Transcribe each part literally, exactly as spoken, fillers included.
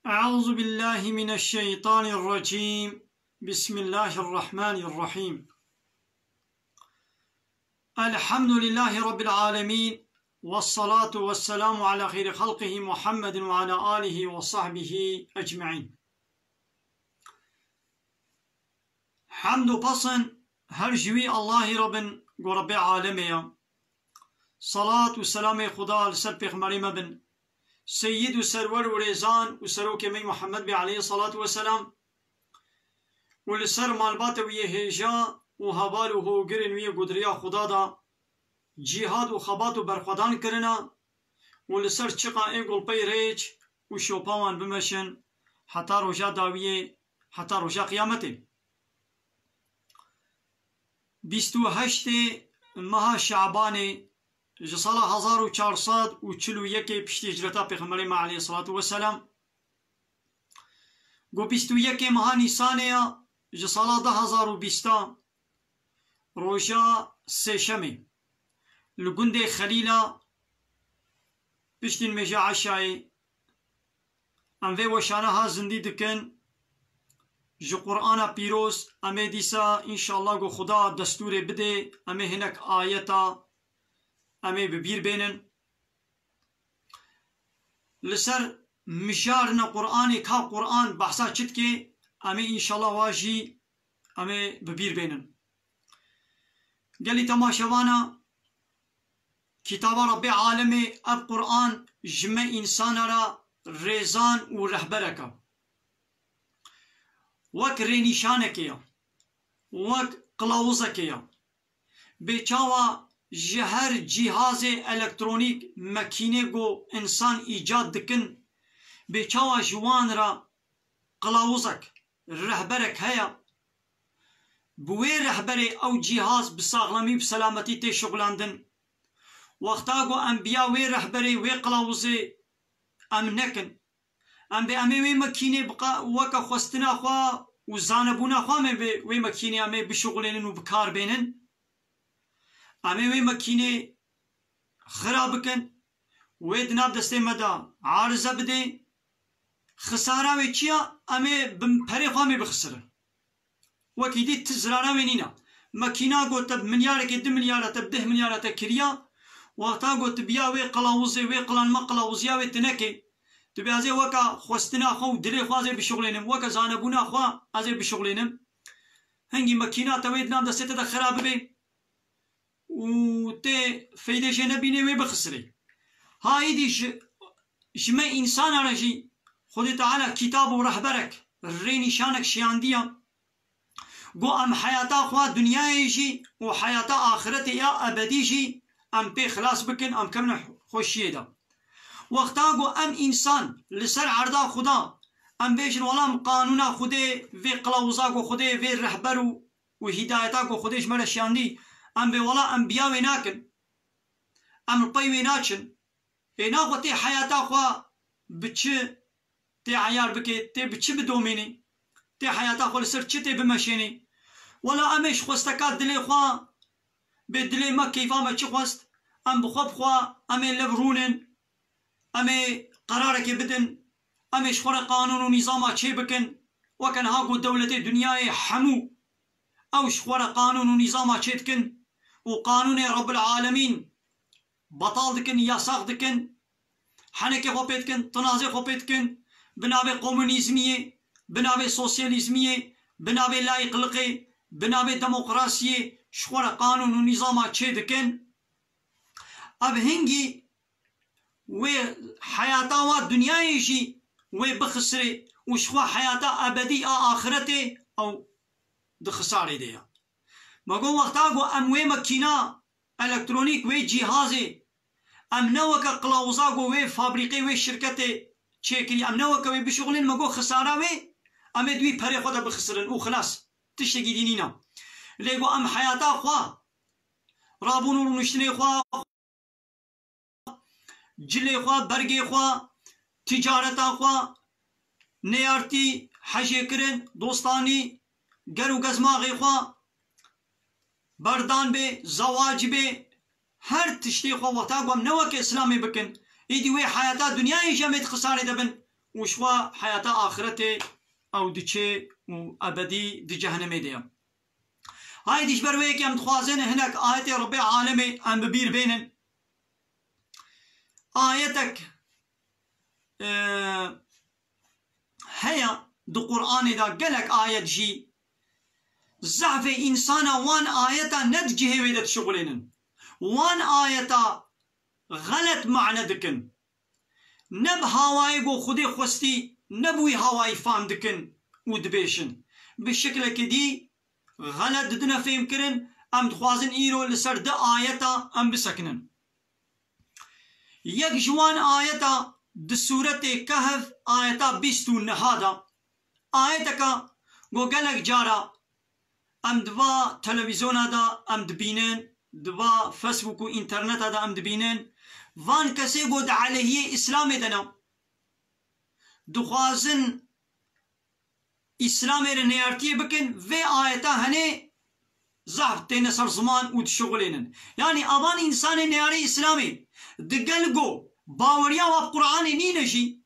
أعوذ بالله من الشيطان الرجيم. بسم الله الرحمن الرحيم. الحمد لله رب العالمين. والصلاة والسلام على خير خلقه محمد وعلى آله وصحبه أجمعين. Hemd û pesn her ji wî Allahî re bin, ku Rebbê alemê ye. Salat û selamê Xuda li ser pêxemberê me bin, seyyid û serwer û rêzan û serokê me Muhammed bê aleyhî salatu weselam û li ser malbata wî yê hêja û heval û hogirên wî yê ku di riya Xuda de cîhad û xebat û berxwedan kirine û li ser çiqa ê gulpey rêç û şopa wan bimeşin heta roja dawiyê, heta roja qiyametê. Bîst û heştê meha Şabanê ji sala hezar û çar sed û çil û yekê piştî hicreta Pêxemberê me aleyhissalatu vesselam, ku bîst û yekê meha Nîsanê ya ji sala du hezar û bîsta, roja sêşemê, li gundê Xelîla, piştî nimêja eşayê, em vê weşana ha zindî dikin. Ji Qur'ana Pîroz em ê dîsa, înşallah, ku Xuda destûrê bidê, em ê hinek ayeta em ê bi bîr bênin. Li ser mijarina Qur'anê, ka Qur'an behsa çi dike, em ê înşallah wa jî em ê bi bîr bênin. Gelî temaşevana, kitaba Rebbê alemê, ev Qur'an ji me însana re rêzan û rehberek e. Wek rênîşanekê ye, wek qilawizekê ye. Bê çawa ji her cîhazê elektronîk, mekînê ku însan îcad dikin, bê çawa ji wan re qilawizek, rehberek heye, bi wê rehberê ew cîhaz bi saxlemî, bi selametî tê şixulandin. Wexta ku em bi ya wê rehberê, wê qilawizê em nekin, em bê, em ê wê mekînê bi qa-, weke xwestina xwe û zanebûna xwe em ê bi wê mekînê em ê bişixulênin û bi kar bênin. Em ê wê mekînê xira bikin, wê di nav destê me de arize bidê. Xisara wê çi ya? Em ê bi perê xwe em ê bixisirin. Wekî dî ti zirara wê nîne. Mekîna got te bi milyarekê, du milyara te, bi deh milyara te kiriya. Wexta got tu biya wê qilawizê, wê qilanma qilawiziya wê tu nekê. Tu bê ez ê weke xwestina xwe û dilê xwe ez ê bişixulênim, weke zanebûna xwe ez ê bişixulênim. Hingî mekîna te wê di nav destê te de xira bibê û tê feydê jê nebînê, wê bixisirê. Ha îdî ji, ji me însana re jî Xwedê Teala kitab û rehberek, rênîşanek şiyandiya. Go em heyata xwe dinyayê jî û heyata axiretê ya ebedî jî em pê xilas bikin, em kevine xweşiyê de. Wexta go em însan li ser erda Xuda, em bêjin, wela em qanûna Xwedê, vê qilawiza go Xwedê, vê rehber û, û hîdayeta go Xwedê ji me re şiyandî, em bê wela em biya wê nakin. Em li pey wê naçin. Ê naxwe tê heyata xwe bi çi tê eyar bikê, tê bi çi bidomînî, tê heyata xwe li ser çi tê bimeşênî. Wela em ê ji xwesteka dilê xwe, bê dilê me keyfa me çi xwest, em bi xwe bi xwe, em ê lev rûnin, em ê qerarekê bidin, em ê ji xwe re qanûn û nîzama çê bikin, weke niha ku dewletê dinyayê hemû ew ji xwe re qanûn û nîzama çê dikin û qanûnê Rebbil Alemîn betal dikin, yasax dikin, henekê xwe pê dikin, tinazê xwe pê dikin, bi navê komunîzmiyê, bi navê sosyalîzmiyê, bi navê layîqliqê, bi navê demokrasiyê ji xwe re qanûn û nîzama çê dikin. Ev hingî wê heyata wa dinyayê jî wê bixisirê û ji xwe heyata ebedî a axiretê ew di xisarê de ye. Me got, wexta ku em wê mekîna elektronîk, wê cîhazê, em ne weke qilawiza ku wê fabrîqê, wê şirketê çêkirî, em ne weke wê bişuxulin, me got, xisara wê, em ê di wî perê xwe de bixisirin û xilas, tiştekî dî nîne. Lê ku em heyata xwe, rabûn û rûniştinê xwe, cilê xwe, bergê xwe, ticareta xwe, neyartî, hejêkirin, dostanî, ger û gezmaxê xwe, berdan bê, zewac bê, her tiştê xwe wexta ku em ne weke Îslamê bikin, êdî wê heyata dinyayê jî em ê di xisarê de bin û ji xwe heyata axiretê ew diçê û ebedî di cehenemê de ye. Haydî ji ber wê yekê em dixwazin hinek ayetê Rebbê alemê em bi bîr bênin. Ayetek, e, heye di Qur'anê de gelek ayet jî zehfê însana wan ayeta ne di cihê wê de dişixulênin. Wan ayeta xelet mane dikin. Ne bi hawayê ku Xwedê xwestî, ne bi wî hawayî fam dikin û dibêjin. Bi şiklekî dî xelet didine fêmkirin, em dixwazin îro li ser di ayeta em bisekinin. Yek ji wan ayeta di sûretê Kehf, ayeta bîst û neh de, ayeteka ku gelek cara em di va televîzyona de em dibînin, di va Facebook û înterneta de em dibînin, van kesê ku di aleyhiyê Îslamê de ne, dixwazin Îslamê re neyartiyê bikin, vê ayeta henê zehf têne ser ziman û dişixulênin. Yanî avan însanê neyarê Îslamê digel ku baweriya wa bi Qur'anê nîne jî,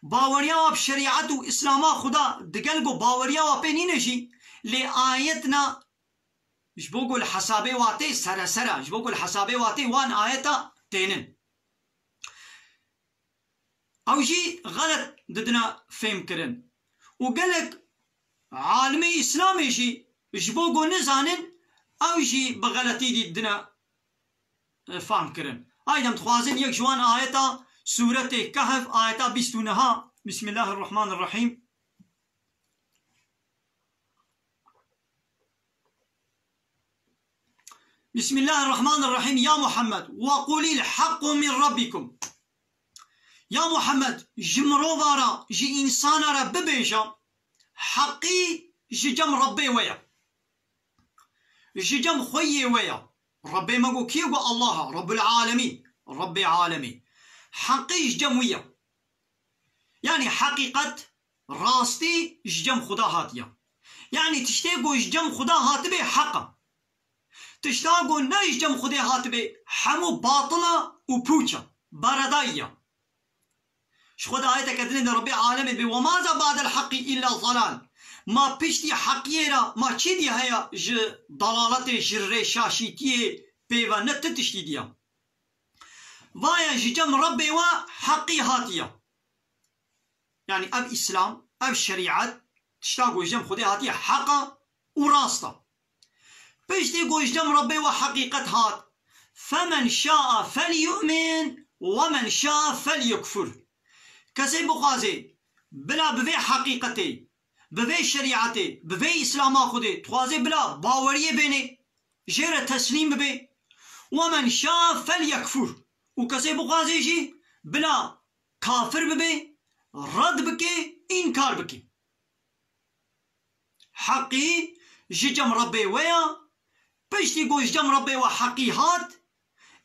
baweriya wa bi şerîet û Îslama Xuda digel ku baweriya wa pê nîne jî, lê ayetna ji bo ku li hesabê wa tê seresera, ji bo ku li hesabê wa tê wan ayeta tênin. Ew jî xelet didine fêmkirin. Û gelek alimê Îslamê jî ji bo ku nizanin, ew jî bi xeletî dî didine, e, famkirin. Haydi em dixwazin yek ji wan ayeta sûretê Kehf, ayeta bîst û neha. Bismillahirrahmanirrahîm. Bismillahirrahmanirrahîm. Ya Muhammed, ve qulil haqqu min rabbikum. Ya Muhammed, ji mirova re, ji însana re bibêje, heqî ji cem Rebbê we ye. Ji cem xweyê we ye. Rebbê me got kî ye? Got Allah e, Rebbul Alemîn, Rebbê Alemî. Heqî ji cem wî ye. Yanî heqîqet, rastî ji cem Xuda hatiye. Yanî tiştê ku ji cem Xuda hatibê heq e. Tişta ku ne ji cem Xwedê hatibê hemû batil e û pûç e, beredayî ye. Ji xwe de ayeteke din de Rebbê alemê dibê, "Ve maza ba'del haqqi illa zalal." Ma piştî heqiyê re ma çi dî heye ji dalaletê, ji rêşaşîtiyê pê ve ne ti tiştî dî ye. Vaye ji cem Rebbê we heqî hatiye. Yanî ev Îslam, ev şerîet, tişta ku ji cem Xwedê hatiye heq e û rast e. Piştî ku ji cem Rebbê we heqîqet hat, "Femen şa'a felyu'min we men şa'a felyekfur." Kesê bixwazê bila bi vê heqîqetê, bi vê şerîetê, bi vê Îslama Xwedê dixwazê bila baweriyê bênê, jê re teslîm bibe. "We men şa'a felyekfur." Û kesê bixwazê jî bila kafir bibe, red bike, înkar bike. Heqî ji cem Rebbê we ya, piştî ku ji cem Rebbê we heqî hat,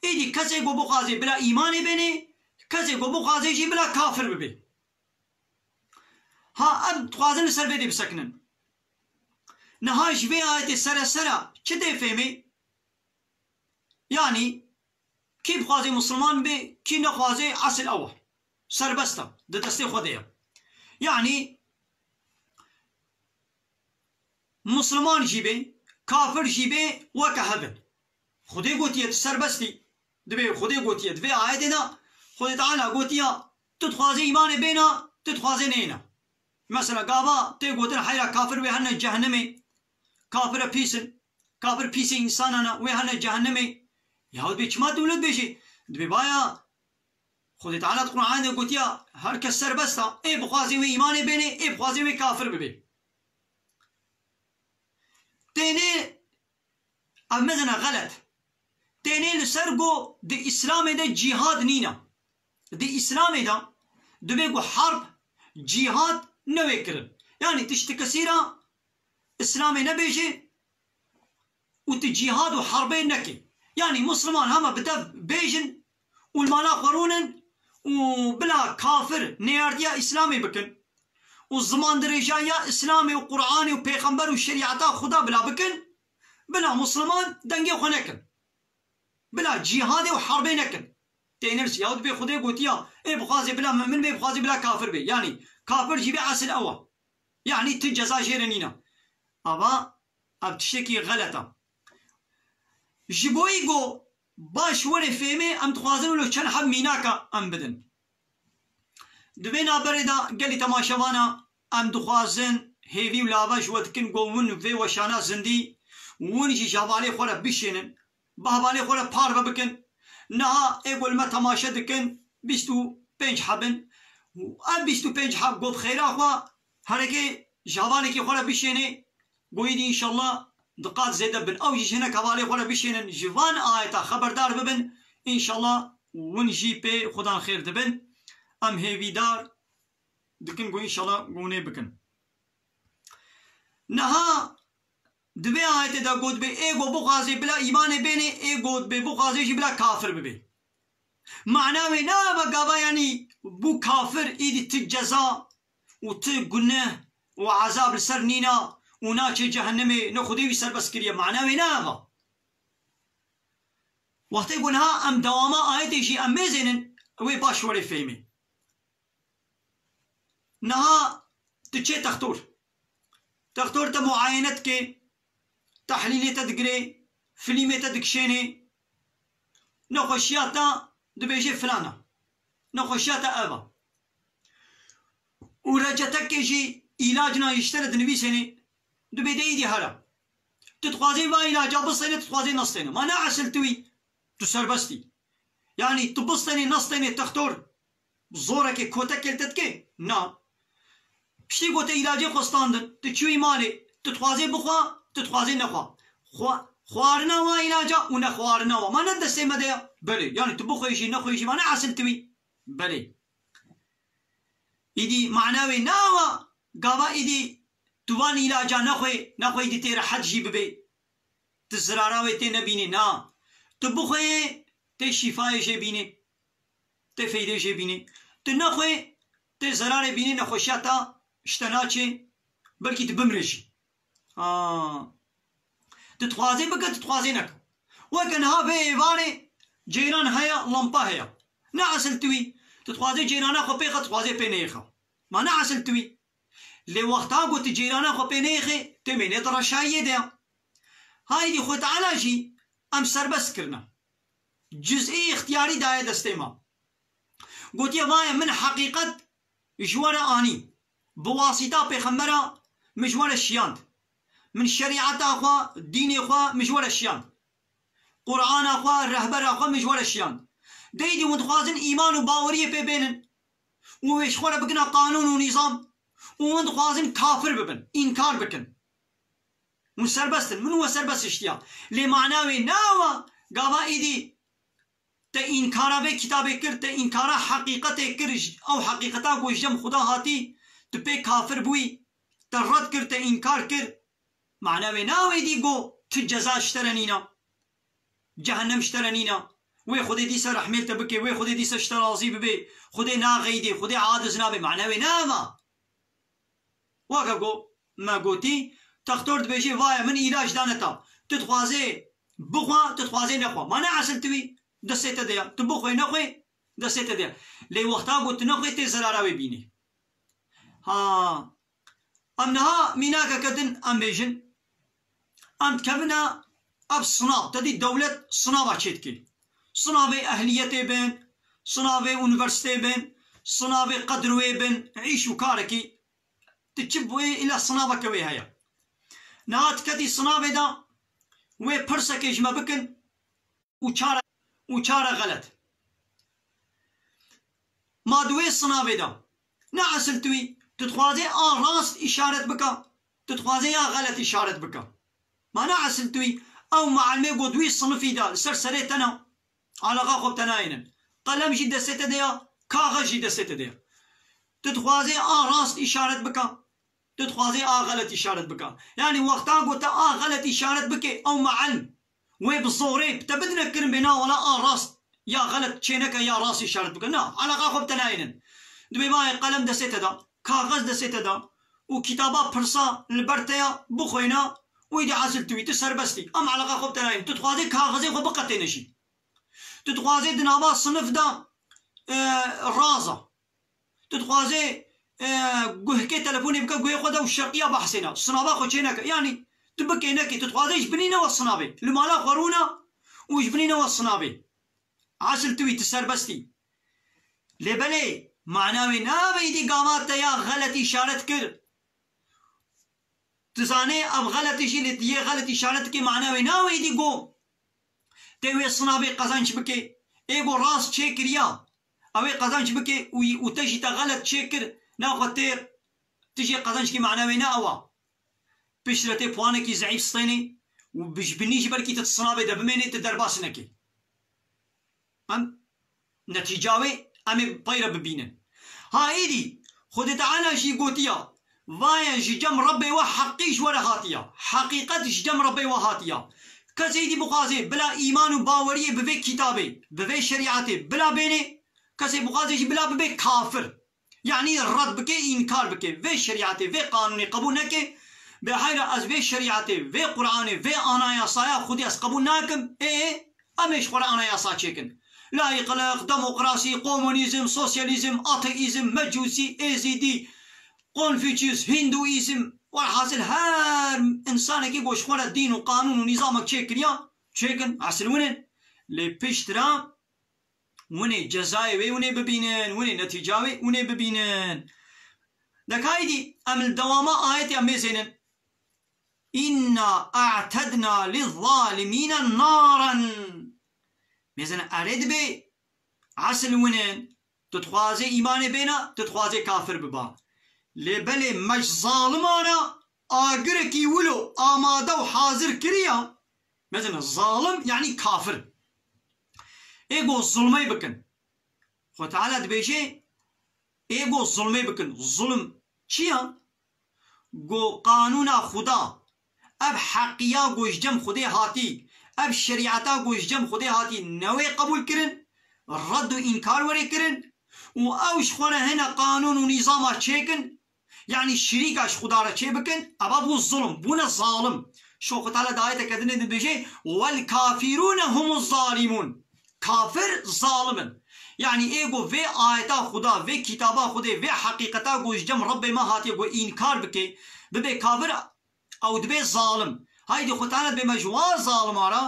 êdî kesê ku bixwazê bila îmanê bênê, kesê ku bixwazê jî bila kafir bibe. Ha, em dixwazin li ser vê dê bisekinin. Niha ji vê ayetê seresera çi tê fêmê? Yanî, kî bixwazê Musliman bê, kî nexwazê, esil ew e. Serbest e, di destê xwe de ye. Yanî, Musliman jî bê, kafir jî bê, weke hev in. Xwedê gotiye, tu serbest î. Dibê Xwedê gotiye, di vê ayetê de Xwedê Teala gotiya, tu dixwazê îmanê bêna, tu dixwazê neyna. Mesela gava tê gotin heyra kafir wê herne cehennemê, kafir e pîs in, kafir pîsê însanan e, wê herne cehennemê. Ya dibê çima tu wilo dibêjî? Dibê baya Xwedê Teala di Qur'anê de gotiya, her kes serbest e, ê bixwazê wê îmanê bênê, ê bixwazê wê kafir bibê. Tênê Ev mezin e, xelet. Tênê li ser ku di Îslamê de cîhad nîne. Di Îslamê de dibê ku herb, cîhad newê kirin. Yanî tu ji ti kesî re Îslamê nebêjê û tu cîhad û herbê nekê. Yanî Musliman hema bi dev bêjin û li mala xwe rûnin û bila kafir neyartiya Îslamê bikin û zimandirêjayiya Îslamê û Qur'anê û pêxember û şerîeta Xuda bila bikin, bila Musliman dengê xwe nekin. Bila cîhadê û herbê nekin. tênirse. Yahut bê Xwedê gotiya, ê bixwazê bila mumin bê, bixwazê bila kafir bê. Yanî kafir jî bê esil ew e. Yanî tu ceza jê re nîne. Ava ev tiştekî xelet e. Ji bo î go baş were fêmê, em dixwazin wilo çend heb mînaka em bidin. Di vê naberê de gelî temaşevana em dixwazin hêvî û lava ji we dikin go win vê weşana zindî, win jî ji hevalê xwe re bişênin, bi hevalê xwe re parve bikin. Niha ê go li me temaşe dikin, bîst û pênc heb in. Û ev bîst û pênc heb go bi xêra xwe herekê ji hevalekî xwe re bişênê. Goyî dî înşallah di qat zêde bin. Ew jî ji hinek hevalê xwe re bişênin, ji van ayeta xeberdar bibin. Înşallah win jî pê Xudan xêr dibin. Em hêvîdar dikin ku înşallah gonê bikin. Niha di vê ayetê de got bê, ê go bixwazê bila îmanê bênê, ê got bê bixwazê jî bila kafir bibê. Mana wê ne eva gava, yanî bû kafir, îdî ti ceza û ti guneh û ezab li ser nîna û naçe cehennemê, ne Xwedê wî serbest kiriye. Mana wê ne eva. Wextê ku niha em dewama ayetê jî em mêzênin, wê baş were fêmê. Niha tu çê textor. Textor te muayene dike, tehlîlê te digire, filîmê te dikişêne. Nexweşiya te dibêje filan e. Nexweşiya te ev e. Û reçetekê jî, îlacna jî ji te re dinivîsêne, dibê de îdî here. Tu dixwazê va îlaca bistêne, tu dixwazê nestêne. Ma ne esil tu wî, tu serbest î. Yanî tu bistênî, nestênî, textor zorekê kotekê li te dike? Na. Piştî ku te îlacê xwe standin, tu çûyî malê, tu dixwazê bixwe, tu dixwazê nexwe. Xwe-, xwarina wa îlaca û nexwarina wa. Ma ne destê me de ya? Belê. Yanî tu bixwê jî, nexwê jî, ma ne esil tu wî? Belê. Îdî mana wê ne ew e, gava îdî tu van îlaca nexwê, nexwê îdî tê rehet jî bibê. Tu zirara wê tê nebînî, na. Tu bixweyê, tê şîfayê jê bînî. Tê feydê jê bînî. Tu nexwê, tê zerarê bînî, nexweşiya te ji te naçê, belkî tu bimrê jî. Ha. Tu dixwazê bike, tu dixwazê neke. Weke niha vê êvarê ceyran heye, lampa heye. Ne esil tu wî. Tu dixwazê ceyrana xwe pê xe, tu dixwazê pê neyêxe. Ma ne esil tu wî. Lê wexta ku tu ceyrana xwe pê neyêxê, tê mênê di reşayiyê de ya. Haydî Xwe Teala jî em serbest kirine. Cuz'ê îxtiyarî daye destê me. Gotiye, vaye min heqîqet ji we re anî. Bi wasîta pêxembera min ji we re şiyand. Min şerîeta xwe, dînê xwe min ji we re şiyand. Qur'ana xwe, rehbera xwe min ji we re şiyand. Deydî hûn dixwazin îman û baweriyê pê bênin û wê ji xwe re bikine qanûn û nîzam û hûn dixwazin kafir bibin, înkar bikin. Hûn serbest in, min we serbest hiştiya. Lê mana wê ne ew e, gava îdî te înkara vê kitabê kir, te înkara heqîqetê kir, ji-, ew heqîqeta ku ji cem Xuda hatî, tu pê kafir bûyî, te red kir, te înkar kir. Mana wê ne ew ê dî got, tu ceza ji te re nîna. Cehennem ji te re nîna. Wê Xwedê dîsa rehmê li te bike, wê Xwedê dîsa ji te razî bibe. Xwedê naxeyidê, Xwedê aciz nabe. Mana wê ne ev e. Weke ku me gotî, textor dibêje, vaye min îlac dane ta. Tu dixwazê bixwe, tu dixwazê nexwe. Ma ne esil tu wî, destê te de ya. Tu bixwê nexwê, destê te de ya. Lê wexta ku tu nexwê, tê zerara wê bînî. Ha. Em niha mînakeke din em bêjin. Em dikevine ev sinav. Te dî dewlet sinava çêdike. Sinavê ehliyetê bin, sinavê unîversîtê bin, sinavê qedrwê bin, îş û karekî. Tu çi bûyê îla sinaveke wê heye. Niha diketî sinavê de wê pirsekê ji me bikin û çare, û çare xelet. Ma di wê sinavê de ne esil tu wî, tu dixwazê a rast îşaret bika, tu dixwazê ya xelet îşaret bika. Ma ne esil tu wî, ew muallimê got wî sinifî de li ser serê te ne, alaqa xwe bi te nayênin. Qelem jî destê te de ya, kaxez jî destê te de ya. Tu dixwazê a rast îşaret bika, tu dixwazê a xelet îşaret bika. Yanî wexta ku te a xelet îşaret bike, ew muallim wê bi zorê bi te bidine kirin bê na wela a rast ya xelet çêneke ya rast îşaret bike. Na, alaqa xwe bi te nayênin. Dibê bayê qelem destê te de, kaxez destê te de û kitaba pirsa li ber te ya, bixwêne û îdî esil tu wî, tu serbest î. Em alaqa xwe bi te nayênin. Tu dixwazê kaxezê xwe biqetêne jî. Tu dixwazê di nava sinif de, e, raza. Tu dixwazê, e, guhkê telefonê bike guhê xwe de û şerqiya behsê ne. Sinava xwe çê neke. Yanî tu bikê nekê. Tu dixwazê ji binî ne we sinavê. Li mala xwe rûne û ji binî ne we sinavê. Esil tu wî, tu serbestî. Lê belê mana wê nabe îdî gava te ya xelet îşaret kir. Tu zanê ev xeletî jî lê tu yê xelet îşaret dikê, mana wê nabe îdî go tê wê sinavê qezenc bikê. Ê go rast çêkiriya. Ew ê qezenc bikê û, û te jî te xelet çêkir. Naxwe tê tu jê qezenc kî, mana wê ne ew a. Piştre tê puanekî zeîf stênê û bi ji binî jî belkî tu di sinavê de bimênê, tu derbas nekê. Em netîca wê em ê peyre bibînin. Ha êdî Xwedê Teala jî gotiya, vaye ji cem Rebbê we heqî ji we re hatiya. Heqîqet ji cem Rebbê we hatiya. Kesê êdî bixwazê bila îman û baweriyê bi vê kitabê, bi vê şerîetê bila bênê, kesê bixwazê jî bila bibe kafir. Yanî red bike, înkar bike. Vê şerîetê, vê qanûnê qebûl neke. Bê heyra ez vê şerîetê, vê Qur'anê, vê anayasaya Xwedê ez qebûl nakim. Ê, em ê ji xwe re anayasa çêkin. Layîqlik, demokrasî, komunîzm, sosyalîzm, ateîzm, mecûsî, êzîdî, konfûçyus, hîndûîzm, werhasil her însanekî ku ji xwe re dîn û qanûn û nîzamek çêkiriya, çêkin, esil win in. Lê piştre Winê cezayê wê winê bibînin, winê netîca wê winê bibînin. Deka êdî em li dewama ayetê em mêzênin. Înna a'tedna lizzalimîne naran. Mêzin erê dibê esil winin. Tu dixwazê îmanê bêna, tu dixwazê kafir biba. Lê belê me ji zalimana agirekî wilo amade û hazir kiriya. Mezin zalim, yanî kafir. Ê go zulmê bikin. Xwe Teala dibêje, ê go zulmê bikin. Zulm çi ya? Go qanûna Xuda, ev heqiya go ji cem Xwedê hatî, ev şerîeta go ji cem Xwedê hatî, ne wê qebûl kirin, red û înkar were kirin û ew ji xwe re hene qanûn û nîzama çêkin, Yanî şirîka ji Xuda re çê bikin, eva bû zulm, bûne zalim. Şo Xwe Teala di ayeteke dinê dibêje, "Wel kafirûne humuz zalimûn." Kafir zalim in. Yanî ê go vê ayeta Xuda, vê kitaba Xwedê, vê heqîqeta go ji cem Rebbê me hatiye go înkar bike, bibe kafir, ew dibe zalim. Haydî Xwe Teala dibê me ji wa zalima re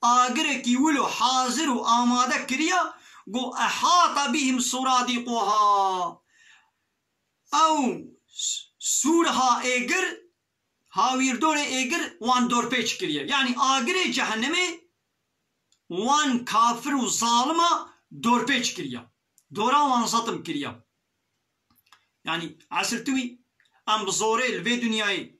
agirekî wilo hazir û amade kiriya, go ehata bihim suradiquha. Ew s-, sûrha êgir, hawîrdorê êgir wan dorpêç kiriye. Yanî agirê cehennemê wan kafir û zalima dorpêç kiriye. Dora wan zetim kiriye. Yanî esil tu wî, em bi zorê li vê dinyayê,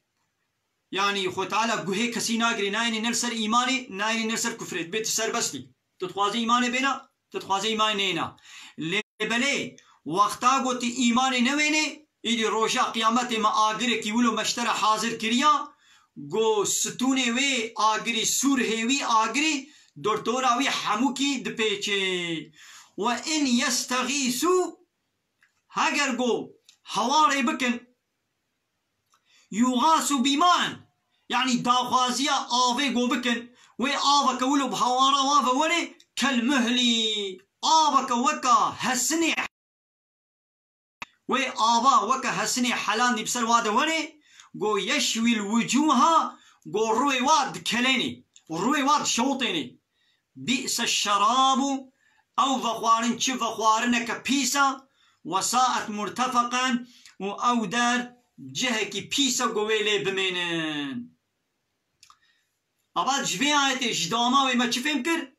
yanî Xwe Teala guhê kesî nagirê, nayênê ne li ser îmanê, nayênê ne li ser kufrê. Dibê tu serbest î. Tu dixwazî îmanê bêna, tu dixwazî îmanê neyêna. Lê belê wexta go tu îmanê newênê, îdî roja qiyametê me agirekî wilo me ji te re hazir kiriya, go stûnê wê agirî, sûrhê wî agirî, dortora wî hemûkî dipêçê. Ve in yestexîsû, heger go hewarê bikin, Yûxasu bîman, yanî daxwaziya avê go bikin, wê aveke wilo bi hawara wa ve were, kel muhlî, aveke weka hesinê, wê ava weke hesinê helandî bi ser wa de were, go yeşwîl wucûha, go rûyê wa dikelênê, rûyê wa dişewitênê. Bi'se şerabu, ew vexwarin çi vexwarineke pîs e, we saet murtefeqen, û ew der cihekî pîs e ku wê lê bimênin. Ava ji vê ayetê, ji dewama wê me çi fêm kir?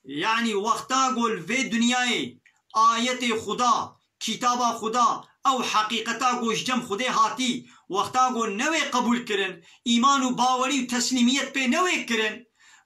Yanî wexta ku li vê dinyayê ayetê Xuda, kitaba Xuda, ew heqîqeta ku ji cem Xwedê hatî, wexta ku newê qebûl kirin, îman û bawerî û teslîmiyet pê newê kirin,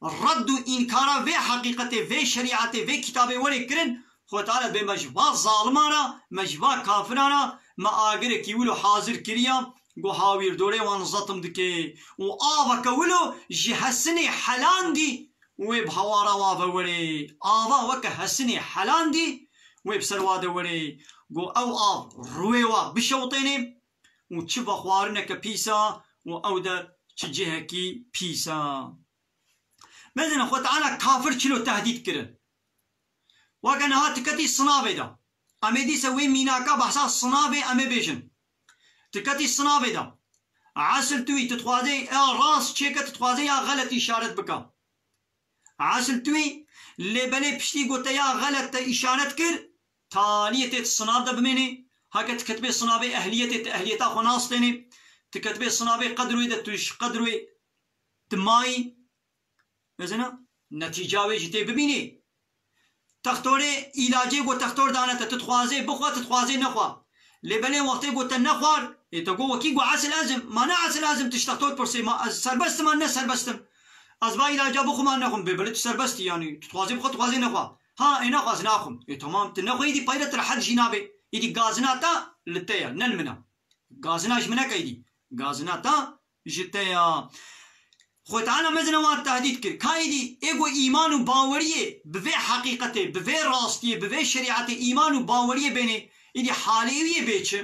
red û înkara vê heqîqetê, vê şerîetê, vê kitabê were kirin, Xwedê Teala dibê me ji va zaliman re, me ji va kafiran re, me agirekî wilo hazir kiriya, ku hawîrdorê wan zetim dike û aveke wilo ji hesinê helandî wê bi hawara wa ve were. Ava weke hesinê helandî wê bi ser wa de were. Ku ew av rûyê wa bişewitêne û çi vexwarineke pîs e û ew der çi cihekî pîs e. Mezin Xwedê Teala kafir çilo tehdît kirin. Weke niha tu ketî sinavê de. Em ê dîse wê mînaka behsa sinavê em ê bêjin. Tu ketî sinavê de. Esil tu yî, tu dixwazê ya rast çêke, tu dixwazê ya xelet îşaret bike. Esil tu yî, lê belê piştî ku te ya xelet te îşaret kir, taliyê tê di sinav de bimênê. Heke tu ketibê sinavê ehliyetê, tu ehliyeta xwe nastênê. Tu ketibê sinavê qedroyê de, tu ji qedroyê tu mayî. Mezina, netîca wê jî tê bibînî. Textorê îlacê ku textor dane te, tu dixwazê bixwe, tu dixwazê nexwe. Lê belê wextê ku te nexwar, ê te got wekî ku esil ez im, ma ne esil ez im, tu ji textor dipirsê, ma ez serbest im an ne serbest im. Ez va îlaca bixwim an nexwim, bê belê tu serbest î, yanî tu dixwazê bixwe, tu dixwazê nexwe. Ha, ê nexwe ez naxwim. Ê temam, tu nexweyî dî peyre tu rehet jî nabê. Îdî gazina te li te ye, ne li min e. Gazina ji min neke îdî. Gazina te ji te ya. Xwe Teala mezine wan tehdît kir. Ka îdî ê ku îman û baweriyê bi vê heqîqetê, bi vê rastiyê, bi vê şerîetê îman û baweriyê bênê, îdî halê wî yê bê çi?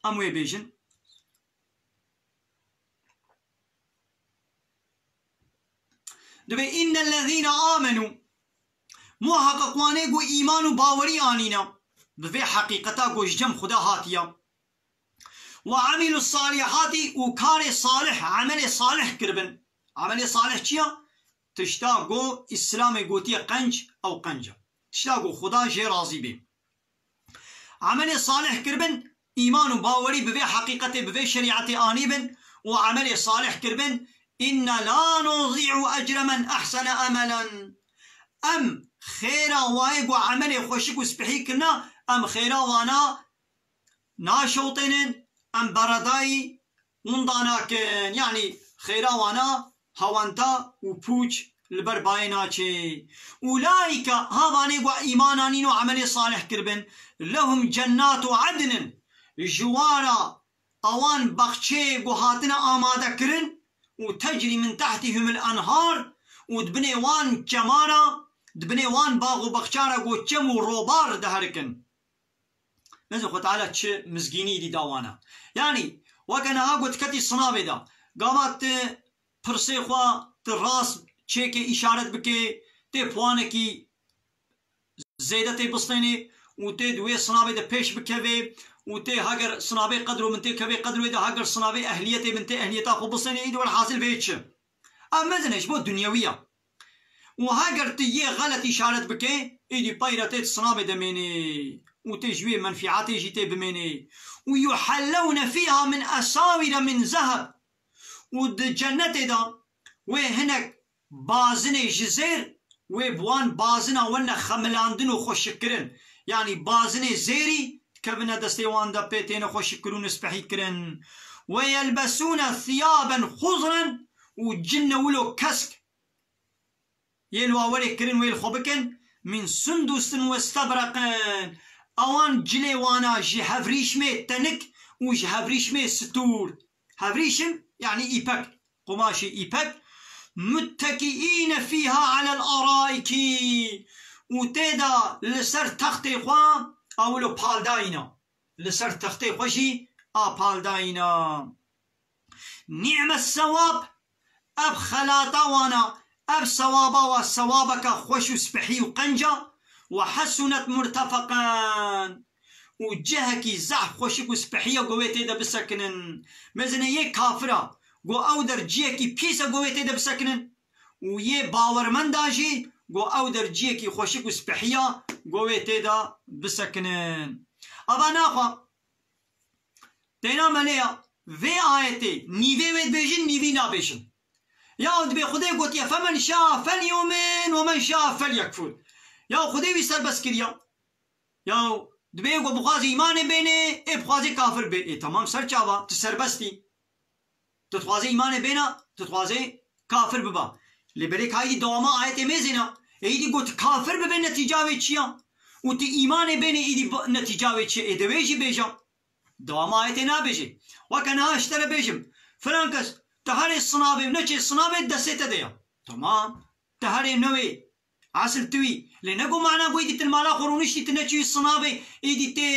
Em wê bêjin. Dibê, "Innellezîne amenû", muheqeq wanê ku îman û bawerî anîne, bi vê heqîqeta ku ji cem Xuda hatiye. "Ve amîlus salîhatî", û karê salih, emelê salih kiribin. Emelê salih çi ya? Tişta ku Îslamê gotiye qenc, ew qenc e. Tişta ku Xuda jê razî bê. Emelê salih kiribin, îman û bawerî bi vê heqîqetê, bi vê şerîetê anîbin û emelê salih kiribin, "Inna la nudî'u ecre men ehsene emelen." Em xêra wayê ku emelê xweşik û spehî kirina, em xêra wana naşewtênin, em beredayî winda nakin. Yanî xêra wana hawanta û pûç li ber bayê naçê. "Ulaîke", ha vanê ku îman anîn û emelê salih kiribin, "lehum cennatu ednin", ji wara awan baxçeyê ku hatine amade kirin û "tecrî min tehtihimul enhar", û di binê wan çemara, di binê wan bax û baxçara ku çem û robar diherikin. Mezin Xwe Teala çi mizgînî dî dawana. Yanî, weke niha got ketî sinavê de. Gava tu pirsê xwe, tu rast çêkê îşaret bikê, tê puanekî zêde tê bistênê û tê di wê sinavê de pêş bikevê û tê heger sinavê qedro min tê kevê qedroyê de, heger sinavê ehliyetê min tê ehliyeta xwe bistênê, îdî werhasil vê çi? Ev mezin e, ji bo dinyewî ya. Û heger tu yê xelet îşaret bikê, êdî peyre tê di sinavê de mênê û tê ji wê menfîetê jî tê bimênê. Û "yuhellewne fîha min esawîre min zeheb", û di cennetê de wê hinek bazinê ji zêr, wê bi wan bazina wene xemilandin û xweşikkirin. Yanî bazinê zêrî dikevine destê wan de, pê têne xweşikkirin û spehîkirin. "Ve yelbesûne thiyaben xuzren", û cinne wilo kesk yê li wa werê kirin, wê li xwe bikin, "min sundusin ve stebreqin", ewan cilê wana ji hevrîşmê tenik û ji hevrîşmê stûr. Hevrîşim, yanî îpek, qumaşê îpek. "Muttekiîne fîha alel araîkî", û tê de li ser textê xwe a wilo paldayîna. Li ser textê xwe jî a paldayîna. "Nî'mes sewab", ev xelata wana, ev sewaba wa sewabeke xweş û spehî û qenca, "ve hesunet murtefeqen", û cihekî zehf xweşik û spehî ye ku wê tê de bisekinin. Mezine yê kafira, ku ew der cihekî pîs e ku wê tê de bisekinin, û yê bawermenda jî, ku ew der cihekî xweşik û spehî ye ku wê tê de bisekinin. Ava naxwe, Têna me lê ya, vê ayetê nîvê wê dibêjin, nîvî nabêjin. Ya dibê Xwedê gotiye, "Femen şa felyumin ve men şa felyekfur." Ya Xwedê wî serbest kiriya. Ya dibê ku bixwaze îmanê bênê, ê bixwaze kafir bê. Ê temam, ser çava, tu serbest î. Tu dixwazê îmanê bêna, tu dixwazê kafir biba. Lê belê ka êdî dewama ayetê mêzêna. Êdî got kafir bibe, netîca wê çi ya? Û tu îmanê bênê, êdî ba-, netîca wê çi ye? Ê de wê jî bêja. Dewama ayetê nabêje. Weke niha ji te re bêjim, filan kes, tu herê sinavê, neçê sinavê destê te de ya. Tamam. Tu herê newê. Esil tu wî. Lê ne ku mana ku êdî tu li mala xwe rûniştî, tu neçûyî sinavê, êdî tê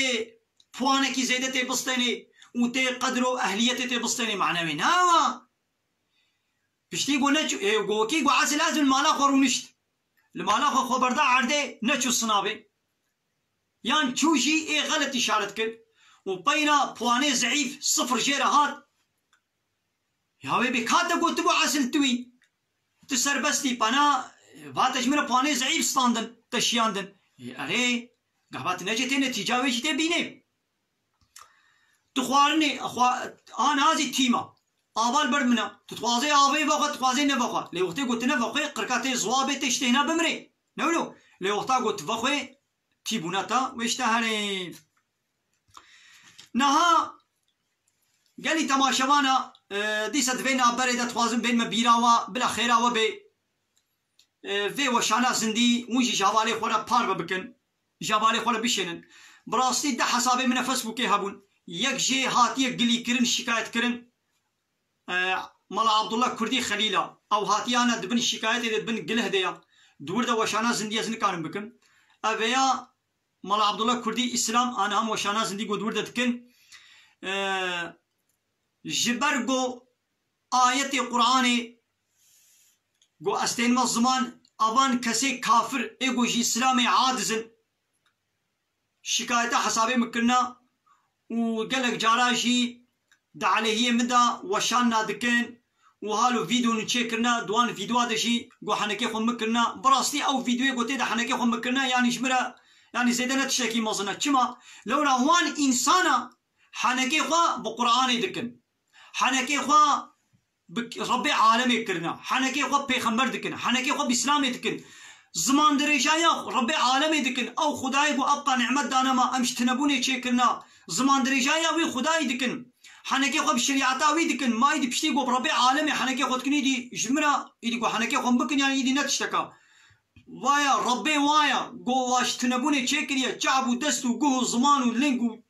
puanekî zêde tê bistênê û tê qedro ehliyetê tê bistênê. Mana wê nawa. Piştî ku neçû, ê, ku wekî ku esil ez li mala xwe rûnişt. Li mala xwe xwe berda erdê, neçû sinavê. Yan çû jî ê xelet îşaret kir. Û peyna puanê zeîf sifir jê re hat. Ya wê bê ka te gotibû esil tu wî. Tu serbestî pana, va te ji min re puanê zeîf standin, te şiyandin. Ê, erê, gava tu necê tê netîca wê jî tê bînê. Tu xwarinê, xwa-, an azî tîma. Ava li ber min e. Tu dixwazê avê vexwe, tu dixwazê nevexwe. Lê wextê ku tu nevexwe, qirka tê ziwabê tê ji têhna bimrê. Ne wilo? Lê wexta ku tu vexwe, tîbûna te wê ji te herê. Niha gelî temaşevana, e, dîsa di vê navberê de dixwazim bên me bîra we, bila xêra we bê. E, vê weşana zindî, hûn jî ji hevalê xwe re parve bikin, ji hevalê xwe re bişênin. Bi rastî deh hesabê min a Facebookê hebûn. Yek jê hatiye gilîkirin, şikayetkirin. E, Mala Abdullah Kurdî Xelîla. Ew hatiyane di bin şikayetê de, di bin gileh de ya. Di wir de weşana zindî ez nikarim bikim. Ev ya Mala Abdullah Kurdî Îslam, an ham weşana zindî ku di wir de dikin. E, ji ber ku ayetê Qur'anê ku ez tênime ziman, avan kesê kafir ê ku ji Îslamê aciz in, şikayeta hesabê min kirina û gelek cara jî di aleyhiyê min de weşanna dikin û halo vîdeo nûçê kirina, di wan vîdeoa de jî ku henekê xwe min kirina. Bi rastî ew vîdeoyê ku tê de henekê xwe min kirina, yanî ji min re, yanî zêde ne tiştekî mezin e. Çima? Lewra wan însana henekê xwe bi Qur'anê dikin. Henekê xwe bi Rebbê alemê kirine. Henekê xwe pêxember dikin. Henekê xwe bi Îslamê dikin. Ziman dirêjaya Rebbê alemê dikin. Ew Xwedayê ku ewqa nîmet dane me, em ji tinebûnê çêkirine. Ziman dirêjaya wî Xwedayê dikin. Henekê xwe bi şerîeta wî dikin. Ma îdî piştî ku bi Rebbê alemê henekê xwe dikin, îdî ji min re, îdî ku henekê xwe bikin, yanî îdî ne tişteka. Vaya Rebbê waya, ku wa ji tinebûnê çêkiriye, çav û dest û guh û ziman û ling û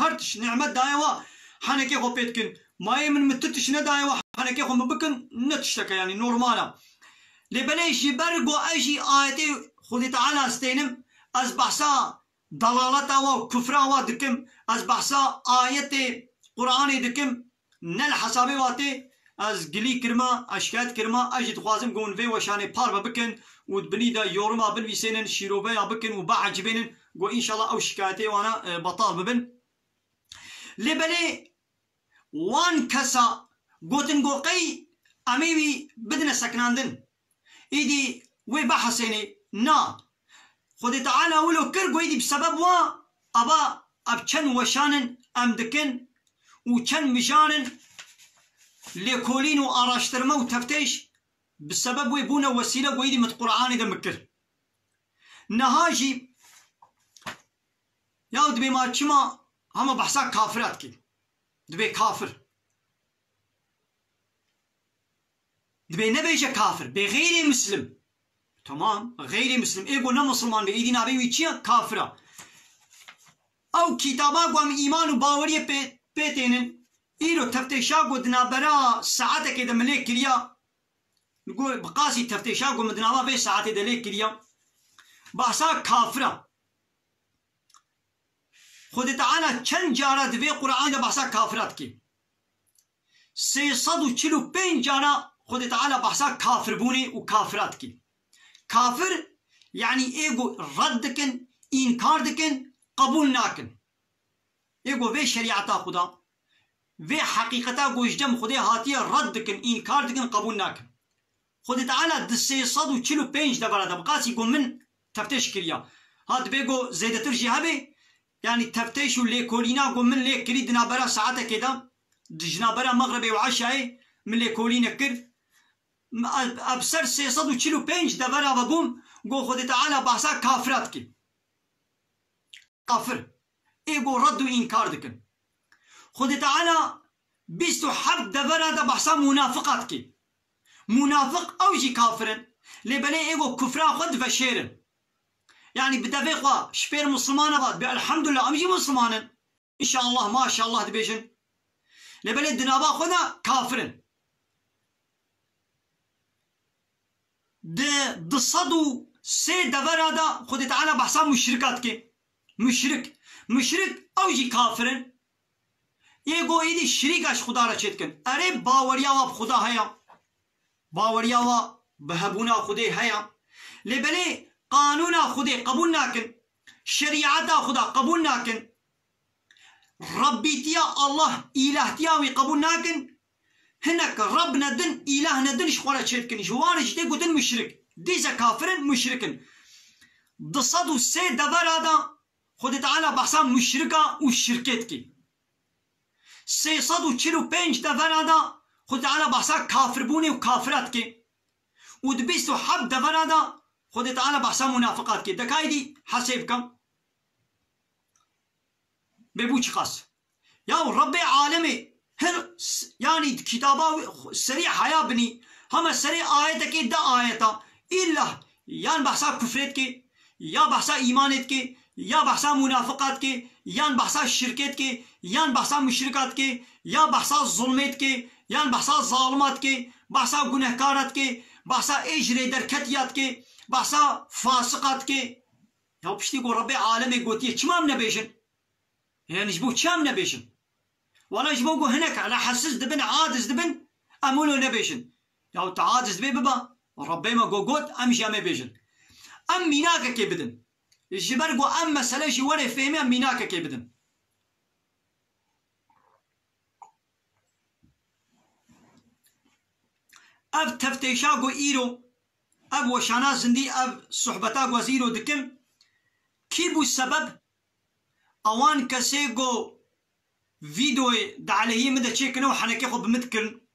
her tişt nîmet daye wa, henekê xwe pê dikin. Mayê min, min tu tişt nedaye wa, henekê xwe min bikin, ne tişteke, yanî normal e. Lê belê ji ber ku ez jî ayetê Xwedê Teala stênim, ez behsa delaleta wa û kufra wa dikim, ez behsa ayetê Qur'anê dikim, ne li hesabê wa tê, ez gilî kirime, ez şikayet kirime, ez jî dixwazim ku hûn vê weşanê parve bikin û di binî de yoruma binivîsênin, şîroveya bikin û biecibênin, ku înşallah ew şikayetê wana, e, betal bibin. Lê belê wan kesa gotin ku qey em ê wî bidine sekinandin. Îdî wê behesênê, na. Xwedê Teala wilo kir ku îdî bi sebeb wa, ava ev çend weşan in em dikin û çend mijan in lêkolîn û araştirme û teftêş bi sebeb wê bûne wesîle ku îdî min di Qur'anê de min kir. Niha jî ya dibê ma çima hema behsa kafira dikî? Dibê kafir. Dibê nebêje kafir, bê xeyrê muslim. Tamam, xeyrê muslim. Ê ku ne musulman be, êdî navê wî çi ye? Kafir e. Ew kitaba ku em îman û baweriyê pê, pê tênin, îro teftêşa ku di navbera saetekê de min lê kiriya, ku bi qasî teftêşa ku min di nava vê saetê de lê kiriya, bahsa kafir e. Xwedê Teala çend cara di vê Qur'anê de behsa kafira dike. Sê sed û çil û pênc cara Xwedê Teala behsa kafirbûnê û kafira dike. Kafir, yanî ê ku red dikin, înkar dikin, qebûl nakin. Ê ku vê şerîeta Xuda, vê heqîqeta ku ji cem Xwedê hatiye red dikin, înkar dikin, qebûl nakin. Xwedê Teala di sê sed û çil û pênc devera de, bi qasî ku min teftêş kiriya. Ha, dibê ku zêdetir jî hebe, yanî teftêş û lêkolîna ku min lê kirî di navbera saetekê de, di ji navbera mexrebê û eşayê min lêkolîne kir. Ev, ev ser sê sed û çil û pênc devera vebûm, ku Xwedê Teala behsa kafira dike. Kafir. Ê ku red û înkar dikin. Xwedê Teala bîst û heft devera de behsa munafiqa dike. Munafiq ew jî kafir in. Lê belê ê ku kufra xwe diveşêrin. Yanî bi devê xwe ji pêr musulmana ve dibê elhamdulillah em jî musulman in. Înşallah, maşallah dibêjin. Lê belê di nava xwe de kafir in. Di du sed û sê devera de Xwedê Teala behsa muşrika dike. Muşrik. Muşrik ew jî kafir in. Ê ku êdî şirîka ji Xuda re çê dikin. Erê baweriya wa bi Xuda heye. Baweriya wa bi hebûna Xwedê heye. Lê belê qanûna Xwedê qebûl nakin. Şerîeta Xweda qebûl nakin. Rebbîtiya Allah, îlahtiya wî qebûl nakin. Hinek Reb ne din, îlah ne din ji xwe re çêdikin. Ji wan re jî tê gotin muşrik. Dîse kafir in, muşrik in. Du sed û sê devera de Xwedê Teala behsa muşrika û şirkê dike. Sê sed û çil û pênc devera de Xwedê Teala behsa kafirbûnê û kafira dike. Û di bîst û heft devera de Xwedê Teala behsa munafiqa dike. De kaydî hesê bikim. Bê bû çiqas. Ya Rebbê alemê hin s-, yanî di kitaba wî xu-, serî heya binî, hema serê ayetekê de ayeta, îlla yan behsa kufrê dike, ya behsa îmanê dike, ya behsa munafiqa dike, yan behsa şirkê dike, yan behsa muşrika dike, ya behsa zulmê dike, yan behsa zalima dike, behsa gunehkara dike, behsa ê ji rê derketiya dike, behsa fasiqa dike. Ya piştî ku Rebbê alemê gotiye, çima em nebêjin? Yani ji bo çi em nebêjin? Wala ji bo ku hinek rahatsiz dibin, aciz dibin, em wilo nebêjin. Ya tu aciz dibê biba, Rebbê me go got, em jî em ê bêjin. Em mînakekê bidin. Ji ber ku em mesele jî were fêhmê, em mînakekê bidin. Ev teftêşa ku îro, ev weşana zindî, ev sohbeta ku ez îro dikim, kî bû sebeb? Ewan kesê ku vîdeoyê di aleyhî min de çêkirine û henekê xwe bi min dikirin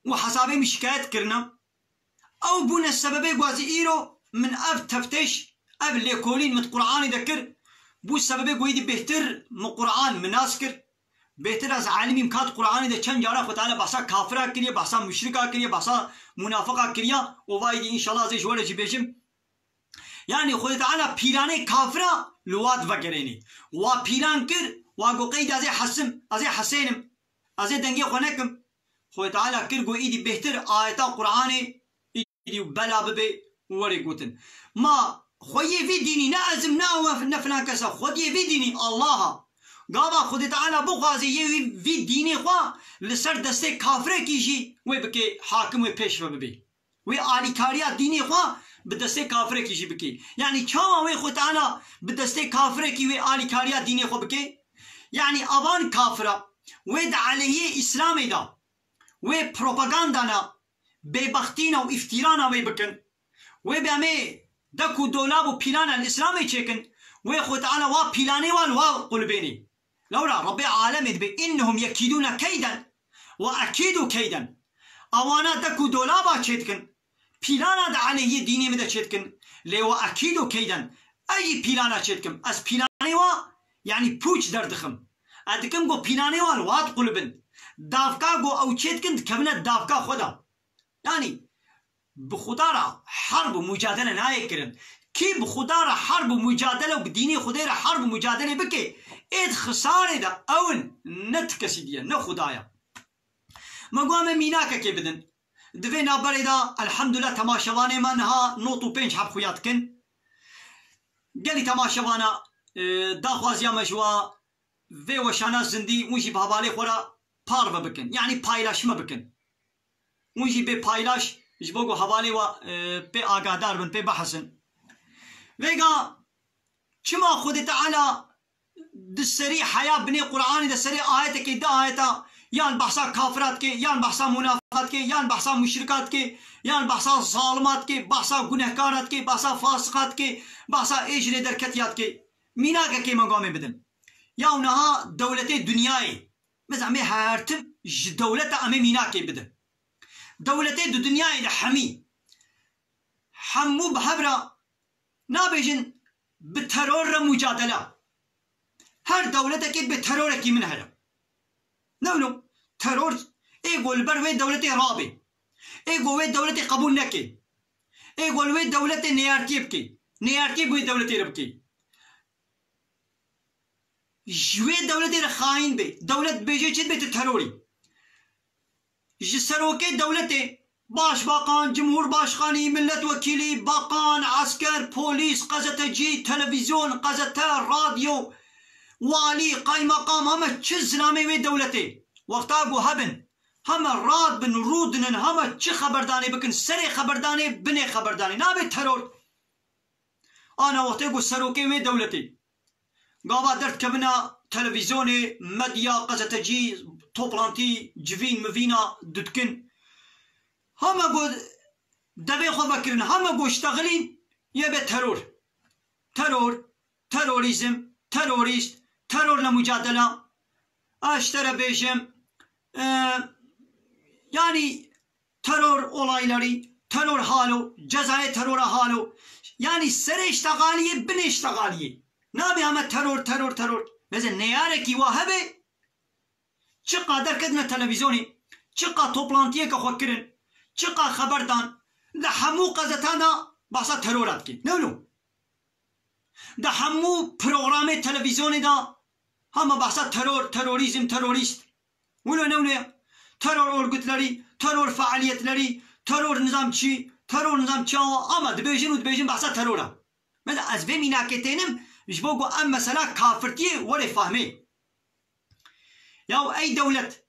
û hesabê min şikayet kirine. Ew bûne sebebê ku ez îro min ev teftêş, ev lêkolîn min di Qur'anê de kir, bû sebebê ku êdî bêhtir min Qur'an min nas kir. Bêhtir ez alimîm, ka di Qur'anê de çend cara Xwe Teala behsa kafira kiriye, behsa muşrika kiriye, behsa munafiqa kiriye û va êdî înşallah ez ê ji we re jî bêjim. Yani Xwedê Teala pîlanê kafira li wa divegerênî. Wa pîlan kir, wa got qey de ez ê hesim, ez ê hesênim, ez ê dengê xwe nekim. Xwedê Teala kir got îdî bêhtir ayeta Qur'anê îdî bela bibe û werê gotin. Ma xweyê vî dînî, ne ez im, ne ew, ne filan kes e, xwediyê vî dînî Allah e. Gava Xwedê Teala bixwaze yê wî, vî dînê xwe li ser destê kafirekî jî wê bike hakim, wê pêşve bibe. Wê alîkariya dînê xwe bi destê kafirekî jî bike. Yanî çawa wê Xwe Teala bi destê kafirekî wê alîkariya dînê xwe bike? Yanî avan kafira wê di aleyhê Îslamê de wê propagandana bêbextîna û îftîrana wê bikin. Wê bi em ê dek û dolab û pîlana li Îslamê çêkin. Wê Xwe Teala wa pîlanê wa li wa qulibênê. Lewra Rebbê alemê dibê, "Innehum yekîdûne keyden we ekîdû keyden." Awana dek û dolaba çêdikin. Pîlana di aleyhiyê dînê min de çêdikin. Lê we ekîdû keyden. Ez jî pîlana çêdikim. Ez pîlanê wa, yanî pûç derdixim. Ez dikim ku pîlanê wa li wa diqulibin. Davka ku ew çêdikin dikevine davka xwe de. Yanî bi Xuda re herb û mucadele nayê kirin. Kî bi Xuda re herb û mucadele û bi dînê Xwedê re herb û mucadelê bike, ê di xisarê de ew in, ne ti kesî diye, ne Xuda ye. Me got em ê mînakekê bidin. Di vê navberê de elhamdulillah temaşevanê me niha nod û pênc heb xuya dikin. Gelî temaşevana, e, daxwaziya me ji wa vê weşana zindî hûn jî bi hevalê xwe re parve bikin. Yanî paylaşme bikin. Hûn jî bê paylaş ji bo ku hevalê we, e, pê agahdar bin, pê bihesin. Vêga çima Xwedê Teala di serî heya binê Qur'anê de serê ayetekê di ayeta yan behsa kafira dike, yan behsa munafiqa dike, yan behsa muşrika dike, yan behsa zalima dike, behsa gunehkara dike, behsa fasiqa dike, behsa ê ji rê derketiya dike. Mînakekê me gamê bidin. Ya niha dewletê dinyayê, mesela em ê her tim ji dewleta em ê mînakê bidin. Dewletê di dinyayê de hemî, hemû bi hev re nabêjin bi teror re mucadele. Her dewletekê bi terorekî min heye. Ne wilo? Teror ê ku li ber wê dewletê rabe. Ê ku wê dewletê qebûl neke. Ê ku li wê dewletê neyartiyê bike. Neyartiyê bi wê dewletê re bike. Ji wê dewletê re xayîn be. Dewlet dibêje çi dibe, tu terorî. Ji serokê dewletê, başbakan, cumhurbaşkanî, milletvekîlî, bakan, esker, polîs, qezetecî, televîzyon, qezete, radyo, walî, qaymeqam, heme çi zilamê wê dewletê. Wexta ku hebin, Heme radibin, rûdinin, heme çi xeberdanê bikin, serê xeberdanê, binê xeberdanê. Nabe teror. Ana wextê ku serokê wê dewletê gava derdikevina televîzyonê, medya, qezetecî, toplantî, civîn, mivîna didikin. Heme ku devê xwe vekirin, heme ku ştexilîn yê be teror. Teror, terorîzm, terorîst, terorle mucadela. Ez ji te re bêjim, e, yanî teror olayları, teror halo, cezayê terora halo. Yanî serê ştexaliyê, binê ştexaliyê. Nabe heme teror, teror, teror. Mesela neyarekî wa hebe, çiqa derketine televîzyonê, çiqa toplantiyeke xwe kirin, çiqa xeber dan, di hemû qezetan de behsa terora dike. Ne wilo? Di hemû programê televîzyonê de hema behsa teror, terorîzm, terorîst. Wilo ne wilo ye? Terör örgütleri, terör faaliyetleri, terör nizam çi, terör nizam çi, ama dibêjin û dibêjin behsa teror e. Mesela ez vê mînakê tênim, ji bo ku em mesela kafirtiyê were fahmê. Yaw ey dewlet,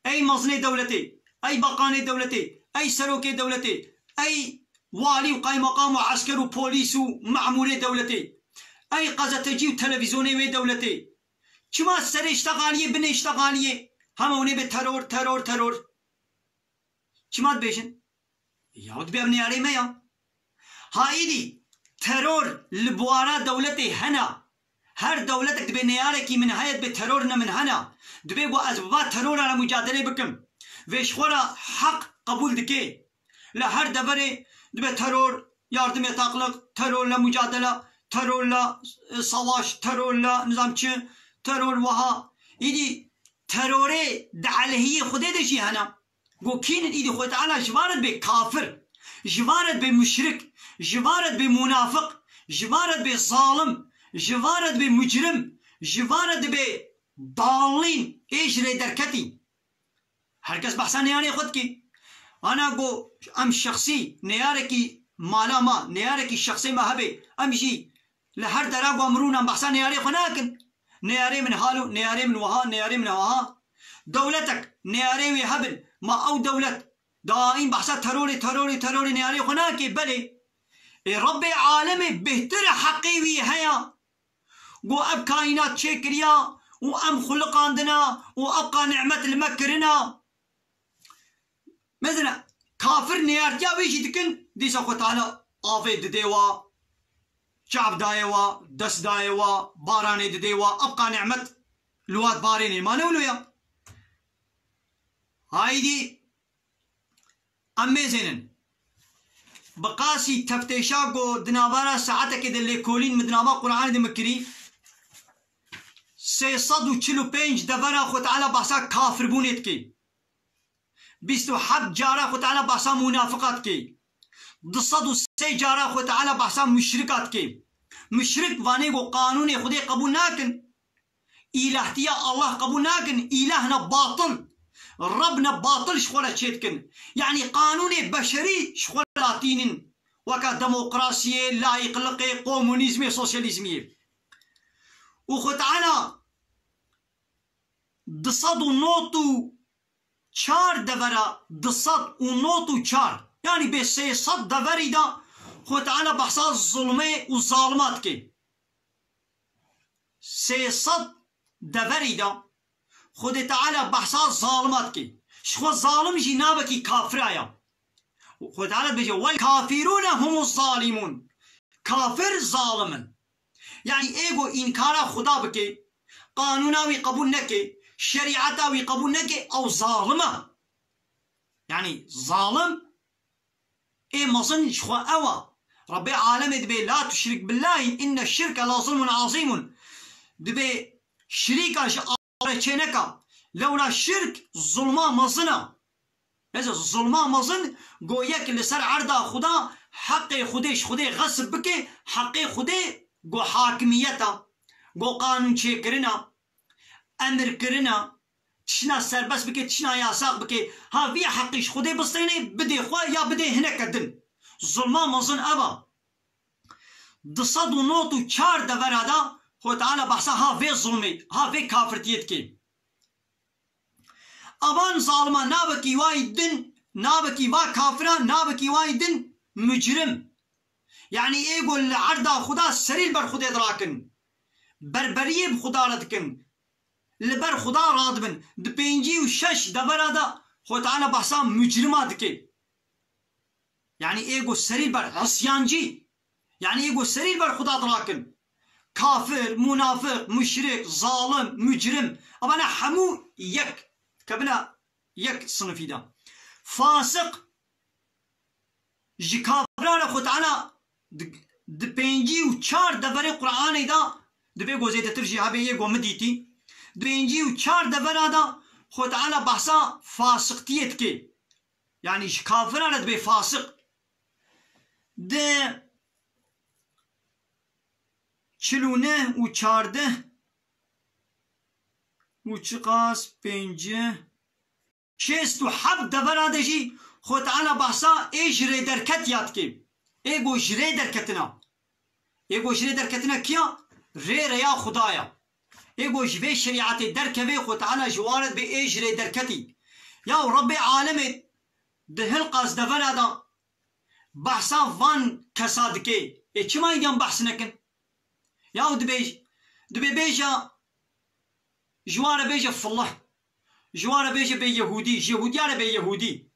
ey mezinê dewletê, ey bakanê dewletê, ey serokê dewletê, ey walî û qaymeqam û esker û polîs û memûrê dewletê, ey qezetecî û televîzyonê wê dewletê, çima serê ştexaliyê, binê ştexaliyê, hema hûn ê bê teror, teror, teror? Çima dibêjin? Ya, dibê ev neyarê me ya. Ha îdî teror li buwara dewletê hene. Her dewletek dibê neyarekî min heye, dibê teror ne min hene. Dibê ku ez bi va terora re mucadelê bikim. Vê ji xwe re heq qebûl dike. Li her deverê dibê teror, yardım yataklık, terorle mucadele, terorle, e, savaş, terorle nizam çi, teror wiha. Îdî terorê di aleyhiyê Xwedê de jî hene. Go kînin îdî Xwedê Teala ji van re dibê kafir, ji van re dibê muşrik, ji van re dibê munafiq, ji van re dibê zalim, ji van re dibê mucrim, ji van re dibê dalîn, ê ji rê derketî. Her kes behsa neyarê xwe dike. Ana go em şexsî neyarekî mala me, neyarekî şexsê me hebe, em jî li her dera ku em rûn em behsa neyarê xwe nakin. Neyarê min halo, neyarê min wiha, neyarê min wiha. Dewletek neyarê wê hebin, ma ew dewlet daîm behsa terorê, terorê, terorê neyarê xwe nake, belê. Ê Rebbê alemê bêhtir e heqê wî heye. Go ev kaînat çêkiriya û em xuliqandina û eqa nimet li me kirina. Mesela kafir neyartiya wê jî dikin, dîsa Xwe Teala avê didê wa, çav dayê wa, dest dayê wa, baranê didê wa, ev qa nimet li wa dibarênê. Ma ne wilo ya? Haydî em mêzênin. Bi qasî teftêşa ku di navara saetekê de lêkolîn min di nava Qur'anê de min kirî, sê sed û çil û pênc devera Xwe Teala behsa kafirbûnê dike. Bîst û heft cara Xwe Teala behsa munafiqa dike. Du sed û sê cara Xwe Teala behsa muşrika dike. Muşrik vanê ku qanûnê Xwedê qebûl nakin. Îlahtiya Allah qebûl nakin. Îlah ne batil. Reb ne batil ji xwe re çêdikin. Yanî qanûnê beşerî ji xwe re latînin. Weka demokrasiyê, layîqliqê, komunîzmê, sosyalîzmiyê. Û Xwe Teala du sed û nod û çar devera, du sed û nod û çar, yanî bê sê sed deverî de Xwe Teala behsa zulmê û zalima dike. Sê sed deverî de Xwedê Teala behsa zalima dike. Ji xwe zalim jî nabekî kafira ya. Xwedê Teala dibêje, "Wel kafirûne humu zalimûn." Kafir zalim in. Yanî ê ku înkara Xuda bike, qanûna wî qebûl neke, şerîeta wî qebûl neke, ew zalim e. Yanî zalim ê mezin ji xwe ew e. Rebbê alemê dibê, "La tuşrik billahi inne şirke la zulmun azîmun." Dibê şirîka ji Allah re çêneka. Lewra şirk zulma mezin e. Mesela zulma mezin go yek li ser erda Xuda heqê Xwedê ji Xwedê xesb bike, heqê Xwedê go hakimiyeta, go qanûn çêkirina, emir kirina, tişna serbest bike, tişna yasax bike, ha vî heqî ji Xwedê bistêne, bidê xwe ya bidê hineke din. Zulma mezin ev e. Du sed û nod û çar devera de Xwe Teala behsa ha vê zulmê, ha vê kafirtiyê dike. Avan zalima nabekî wayî din, nabekî va kafira, nabekî wayî din mucrim. Yanî ê ku li erda Xuda serî li ber Xudê dirakin. Berberiyê bi Xuda re dikin. Li ber Xuda radibin. Di pêncî û şeş devera de Xwe Teala behsa mucrima dike. Yanî ê ku serî li ber isyancî. Yanî ê ku serî li ber Xuda dirakin. Kafir, munafiq, muşrik, zalim, mucrim. Evana hemû yek. Dikevina yek sinifî de. Fasiq, ji kafiran re Xwe Teala di, di pêncî û çar deverê Qur'anê de, divê ku zêdetir jî hebe yê ku min dîtî, di pêncî û çar devera de Xwe Teala behsa fasiqtiyê dike. Yanî ji kafiran re dibê fasiq. Di çil û neh û çardeh û çiqas pêncî şêst û heft devera de jî Xwe Teala behsa ê ji rê derketiya dike. Ê ku ji rê derketina. Ê ku ji rê derketina kiya? Rê reya Xuda ya. Ê ku ji vê şerîetê derkeve Xwe Teala ji wan re dibê ê ji rê derketî. Ya Rebbê alemê di hilqas devera de behsa van kesa dike. Ê çima îdiyan behs nekin? Ya dibê, dibê bêje, ji wan re bêje filih. Ji wan re bêje bê Yehûdî, ji Yehûdiya re bê Yehûdî.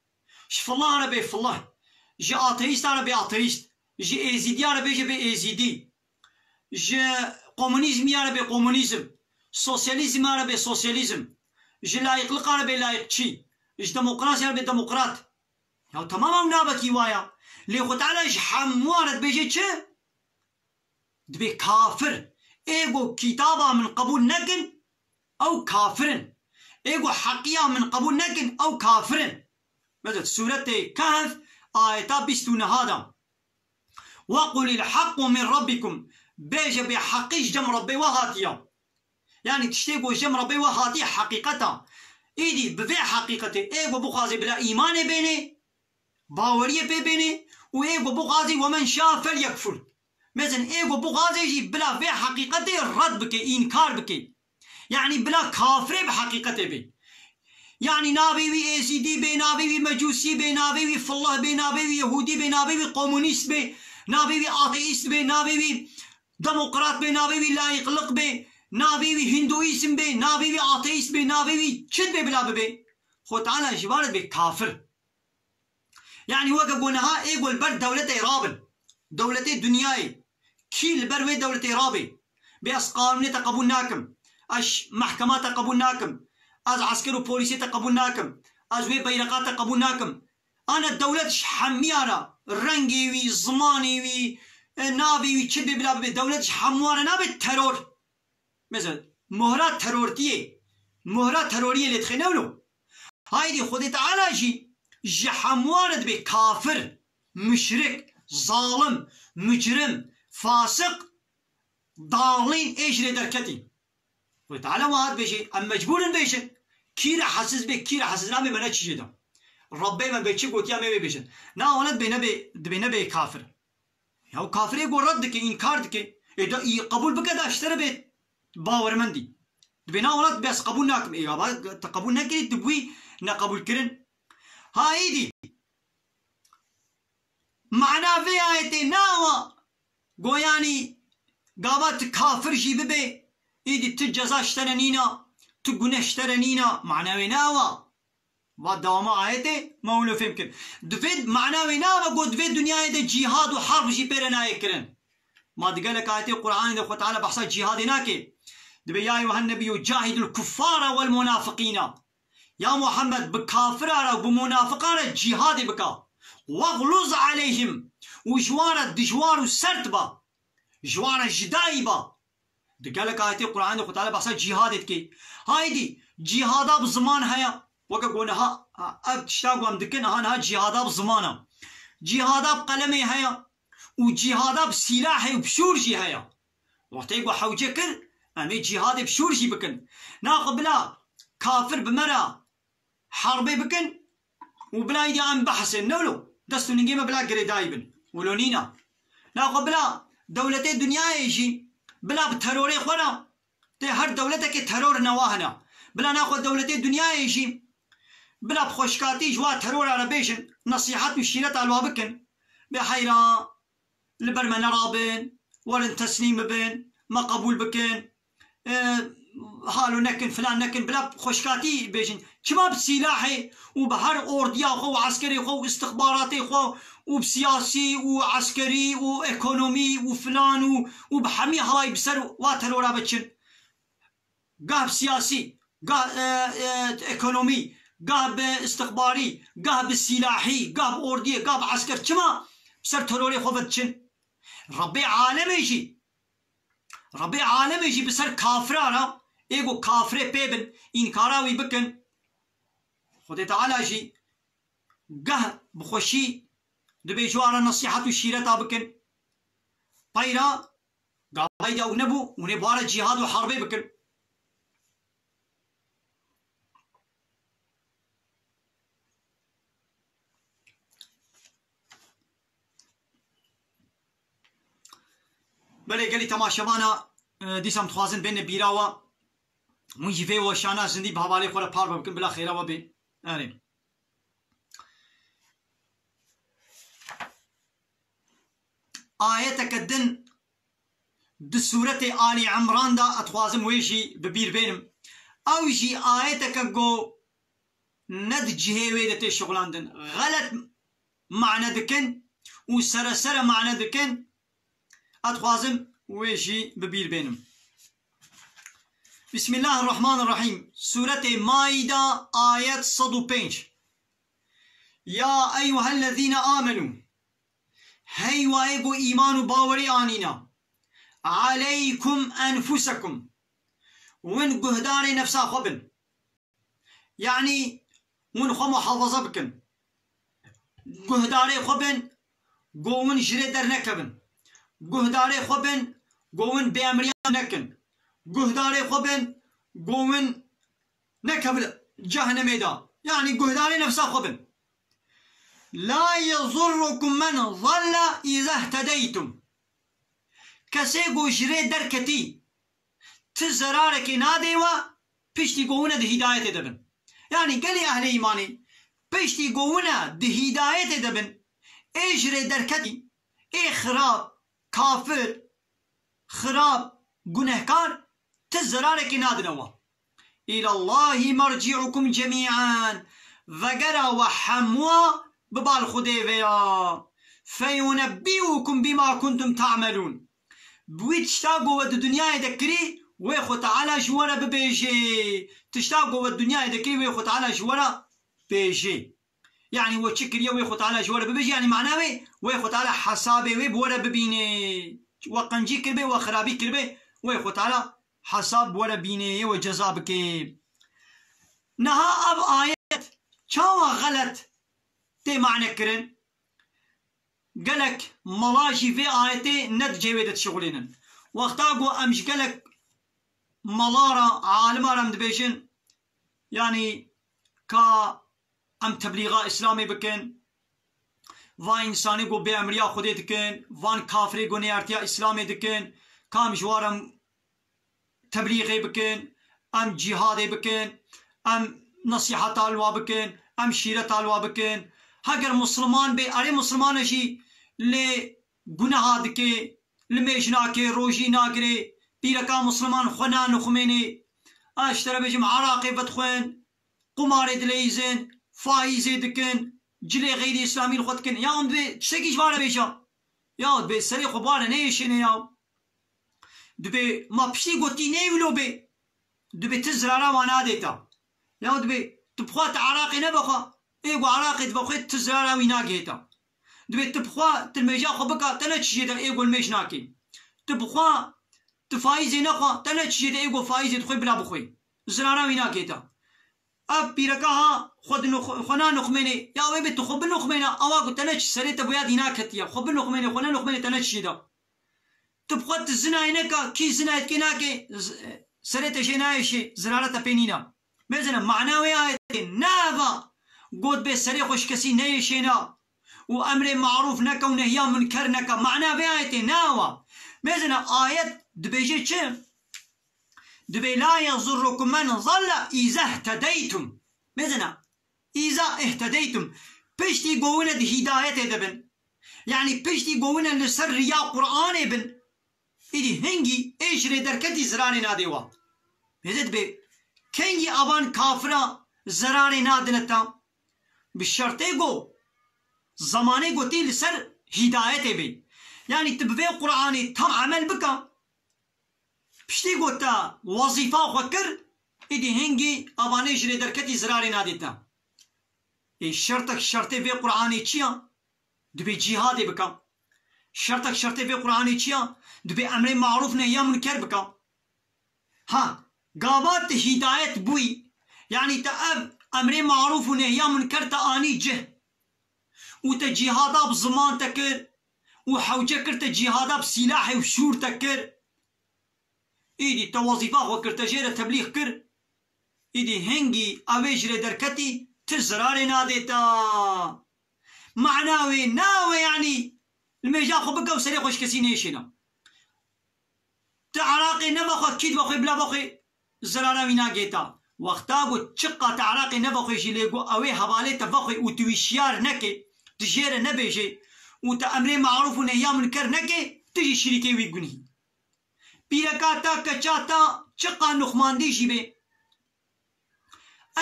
Ji filihan re bê filih. Ji ateîstan re bê ateîst. Ji êzîdiyan re bêje bê êzîdî. Ji komunîzmiyan re bê komunîzm. Sosyalîzman re bê sosyalîzm. Ji layîqlikan re bê layîqçî. Ji demokrasiyan re bê demokrat. Ya temam ew nabekî wa ya. Lê Xwe Teala ji hemûyan re dibêje çi? Dibê kafir. Ê ku kitaba min qebûl nekin, ew kafir in. Ê ku heqiya min qebûl nekin, ew kafir in. Mesela Sûretê Kehf, ayeta bîst û neha de. "Ve qulil haqqu min rabbikum." Bêje bê heqî ji cem Rebbê we hatiye. Yanî tiştê ku ji cem Rebbê we hatiye heqîqet e. Îdî bi vê heqîqetê ê ku bixwaze bila îmanê bênê, baweriyê pê bênê û ê ku bixwazî "we men şa fel yekfur". Mezin ê ku bixwazê jî bila vê heqîqetê red bike, înkar bike. Yanî bila kafirê bi heqîqetê bê. Yanî navê wî êzîdî bê, navê wî mecûsî bê, navê wî fillah bê, navê wî yehûdî bê, navê wî komunîst bê, navê wî ateîst bê, navê wî demokrat bê, navê wî layîqlik bê, navê wî hinduîzm bê, navê wî ateîst bê, navê wî çi bê bila bibe. Xwe Teala ji wan re dibê kafir. Yanî weke ku niha ê ku li ber dewletê rabin, dewletê dinyayê, kî li ber wê dewletê rabê, bê ez qanûnê te qebûl nakim, ez mehkema te qebûl nakim, ez esker û polîsê te qebûl nakim, ez wê beyreqa te qebûl nakim. Ana dewlet ji hemiya re, rengê wî, zimanê wî, e, navê wî çi bê bila bibe, dewlet ji hemûyan re nabe teror. Mesela, mohra terortiyê, mohra teroriyê lê dixê, ne wilo? Haydî Xwedê Teala jî ji hemûyan re dibê kafir, muşrik, zalim, mucrim, fasiq, dalîn ê ji rê derketî. Xwedê Teala wiha dibêjê, em mecbûr in bêjin. Kî re hesiz bê, kî re hesiz nabe, me ne çi jê da. Rebbê me bê çi gotiya me wê bêjin. Na wana dibê nebê, dibê nebê kafir. Ya kafirê ku red dike, înkar dike. Ê da î qebûl bike da ji te re bê bawermendî. Dibê na welat bes qebûl nakim. Ê ya ba te qebûl nekirî, tu bûyî neqebûlkirin. Ha êdî. Mana vê ayetê nawa. Goyanî gava tu kafir jî bibe, êdî tu ceza ji te re nîna, tu gune ji te re nîna. Mana wê nawa. Va dewama ayetê, me wilo fêm kir. Divê mana wê nava ku divê dinyayê de cîhad û herb jî pê re nayê kirin. Ma di gelek ayetê Qur'anê de Xwe Teala behsa cîhadê nake. Dibê, "Ya eyyuhen nebiyyu cahidul kuffara wal munafiqîna." Ya Muhammed, bi kafira re, bi munafiqan re cîhadê bika. "Wexluz aleyhim." Û ji wan re dijwar û sert ba. Ji wan re jidayî ba. Di gelek ayetê Qur'anê de Xwe Teala behsa cîhadê dike. Haydî, cîhada bi ziman heye. Weke ku niha, ha, ev tişta ku em dikin, ha niha cîhada bi ziman e. Cîhada bi qelemê heye. Û cîhada bi sîlahê û bi şûr jî heye. Wextê ku hewce kir, em ê cîhadê bi şûr jî bikin. Naxwe bila kafir bi me re herbê bikin û bila îdî em bihesên, ne wilo? Dest û ningê me bila girêdayî bin. Wilo nîne. Naxwe bila dewletê dinyayê jî bila bi terorê xwe re, tê her dewletekê teror newa hene. Bila naxwe dewletê dinyayê jî Bila bi xweşkatî ji wa terora re bêjin, nesîhet û şîreta li wa bikin. Bê heyra, li ber me nerabin, werin teslîm bibin, me qebûl bikin. E, halo nekin, filan nekin, bila bi xweşkatî bêjin. Çima bi sîlahê û bi her ordiya xwe û eskerê xwe û istixbaratê xwe û bi siyasî û eskerî û ekonomî û filan û, û bi hemî halay bi ser wa terora biçin? Gah bi siyasî, gah, e, e, ekonomî, gah bi istixbarî, gah bi sîlahî, gah bi ordiyê, gah bi esker. Çima bi ser terorê xwe ve diçin? Rebbê alemê jî, Rebbê alemê jî bi ser kafira re, ê ku kafirê pê bin, înkara wî bikin. Xwedê Teala jî geh bi xweşî dibê ji wan re nesîhet û şîreta bikin. Peyra gavayî de ew nebû, hûn ê bi wan re cîhad û herbê bikin. Belê gelî temaşevana, e, dîsa em dixwazin bêne bîra we. Hûn jî vê weşana zindî bi hevalê xwe re parve bikin, bila xêra we bê. Erê. Ayeteke din di sûretê Alî Imran de, ez dixwazim wê jî bi bîr bênim. Ew jî ayeteke ku ne di cihê wê de tê şixulandin. Xelet mane dikin û seresere mane dikin. Ez dixwazim wê jî bi bîr bênim. Bismillahirrahmanirrahîm. Sûretê Maîda, ayet sed û pênc. Ya eyyuhellezîne amenû. Hey wayê ku îman û bawerî anîna. Aleykum enfusekum. Win guhdarê nefsa xwe bin. Yanî win xwe muhafaza bikin. Guhdarê xwe bin, go win ji rê dernekevin. Guhdarê xwe bin, go win bêemriya nekin. Guhdarê xwe bin, go win nekevin cehennemê de. Yanî guhdarê nefsa xwe bin. La yezurrukum men zalle izehtedeytum. Kesê ku ji rê derketî, ti zerarekê nadê we, piştî ku hûn e di hîdayetê de bin. Yanî gelî ehlê îmanê, piştî ku hûn e di hîdayetê de bin, ê ji rê derketî, ê xirab, kafir, xirab, gunehkar, ti zerarekê nadine we. Îlallahî merci'ukum cemî'an. Vegera we hemûa biba li Xwedê ve ya. Feyunebbî'ukum bîma kuntum ta'melûn. Bi wî tişta ku we di dinyayê de kirî, wê Xwe Teala ji we re bibêjê. Tişta ku we di dinyayê de kirî, wê Xwe Teala ji we re bêjê. Yanî we çi kiriye, wê Xwe Teala ji we re bibêjê. Yanî mana wê, wê Xwe Teala hesabê wê bi we re bibînê. We qencî kiribê, we xirabî kiribê, wê Xwe Teala hesab bi we re bînê, yê we ceza bikê. Niha ev ayet çawa xelet tê mane kirin? Gelek mala jî vê ayetê ne di cihê wê de dişixulênin. Wexta ku em ji gelek mala re, alima re em dibêjin, yanî ka em teblîxa Îslamê bikin, van însanê ku bêemriya Xwedê dikin, van kafirê ku neyartiya Îslamê dikin, ka em ji wan re em teblîxê bikin, em cîhadê bikin, em nesîheta li wa bikin, em şîreta li wa bikin. Heger misliman bê, erê misliman e jî lê guneha dike, limêj nake, rojî nagire, pîreka misliman xwe nanixumêne. Ez ji te re bêjim, eraqê vedixwin, qumarê dileyîzin, faîzê dikin, cilê xeyrî îslamî li xwe dikin. Ya hûn divê tiştekî ji van re bêja. Ya divê serê xwe bi wan re neyêşêne ya. Dibê ma piştî gotî neyê wilo bê. Dibê ti zirara wan nadê te. Ya dibê tu bi xwe ti eraqê nebexwe. Ê ku eraqê dibexwe ti zirara wî nagihê te. Dibê tu bi xwe ti limêja xwe bika, te ne çi jê de, ê ku limêj nakê. Tu bi xwe ti faîzê nexwe, te ne çi jê de, ê ku faîzê dixwê bila bixwê. Zirara wî nakê te. Ev pîreka ha xwe di nux-, xwe nanixumênê. Ya wê bê tu xwe binixumêne, ewa ku te ne çi serê te boya dîna ketiye. Xwe binixumênê, xwe nenixumênê te ne çi jê de. Tu bi xwe tu zinayê neka, kî zinayê dikê nake, z-, serê te jê nayêşê, zirara te pê nîna. Mêzine, mana wê ayetê ne eva, got bê serê xwe ji kesî neyêşêna û emrê marûf neke û nehya munker neke. Mana vê ayetê ne eva. Mêzine, ayet dibêje çi? Dibê la yezurrukum men zalle izehtedeytum. Mêzine, Îza ihtedeytum. Piştî ku hûn di hîdayetê de bin. Yanî piştî ku hûn li ser riya Qur'anê bin. Îdî hingî ê ji rê derketî zirarê nadê wa. Hêzê dibê kengî avan kafira zirarê nadine ta. Bi şertê ku zemanê ku tê li ser hîdayetê bê. Yanî tu bi vê Qur'anê tam emel bika. Piştî ku te wezîfa xwe kir, îdî hingî avanê ji rê derketî zirarê nadê te. Ê şertek şertê vê Qur'anê çi ya? Dibê cîhadê bika. Şertek şertê vê Qur'anê çi ya? Dibê emrê marûf nehya munker bika. Ha, gava te hîdayet bûyî, yanî te ev emrê marûf û nehya munker te anî cih û te cîhada bi ziman te kir û hewce kir te cîhada bi sîlahê û şûr te kir. Îdî te wezîfa xwe kir, te jê re teblîx kir. Îdî hingî ew ê ji rê derketî, ti zirarê nadê te. Mana wê nawe, yanî li mêja xwe bike û serê xwe ji kesî nêşêne. Ti Iraqê neva xwe, kî diva xwe, bila va xwe, zirara wî nagê te. Wexta ku çiqa ti Iraqê neva xwe jî lê ku ew ê hevalê te vexwe û tu wî şiyar neke, tu jê re nebêje û tu emrê marûf û nehya munker neke, tu jî şirîkê wî gunhî. Pîreka ta, keça ta çiqa nuxmandî jî bê.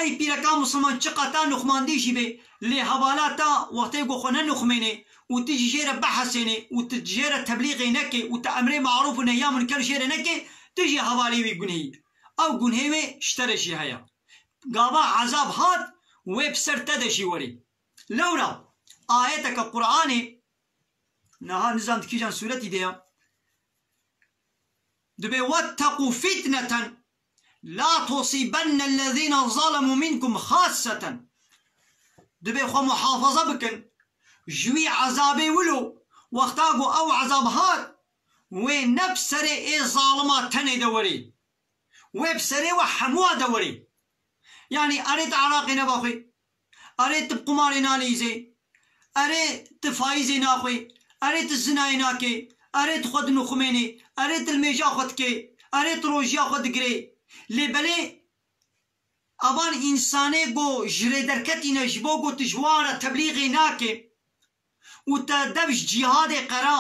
Ey pîreka misilman çiqa ta nuxmandî jî bê, lê hevala ta wextê ku xwe nenuxmênê û tu jî jê re behesênê û tu jê re teblîxê neke û tu emrê marûf û nehya munker jê re neke, tu jî hevalê wî gunhî. Ew gunhê wê ji te re jî heye. Gava ezab hat, wê bi ser te de jî werê. Lewra ayeteke Qur'anê, niha nizam di kîjan sûretî de ya. Dibê: "Wetteqû fîtneten la tusîbennellezîne zalemû mînkum xasseten." Dibê xwe muhafaza bikin ji wî ezabê wilo, wexta ku ew ezab hat, wê ne bi serê ê zalima tenê de werê. Wê bi serê we hemûa de werê. Yanî erê tu Iraqê neva xwe, erê tu bi qumarê nalîzê, erê tu faîzê naxwê, erê tu zinayê nakê, erê tu xwe dinuxumênê, erê tu li mêja xwe dikê, erê tu rojiya xwe digirê. Lê belê evan însanê ku ji rê derketîne, ji bo ku tu ji wan re teblîxê nakê û te dev ji cîhadê qera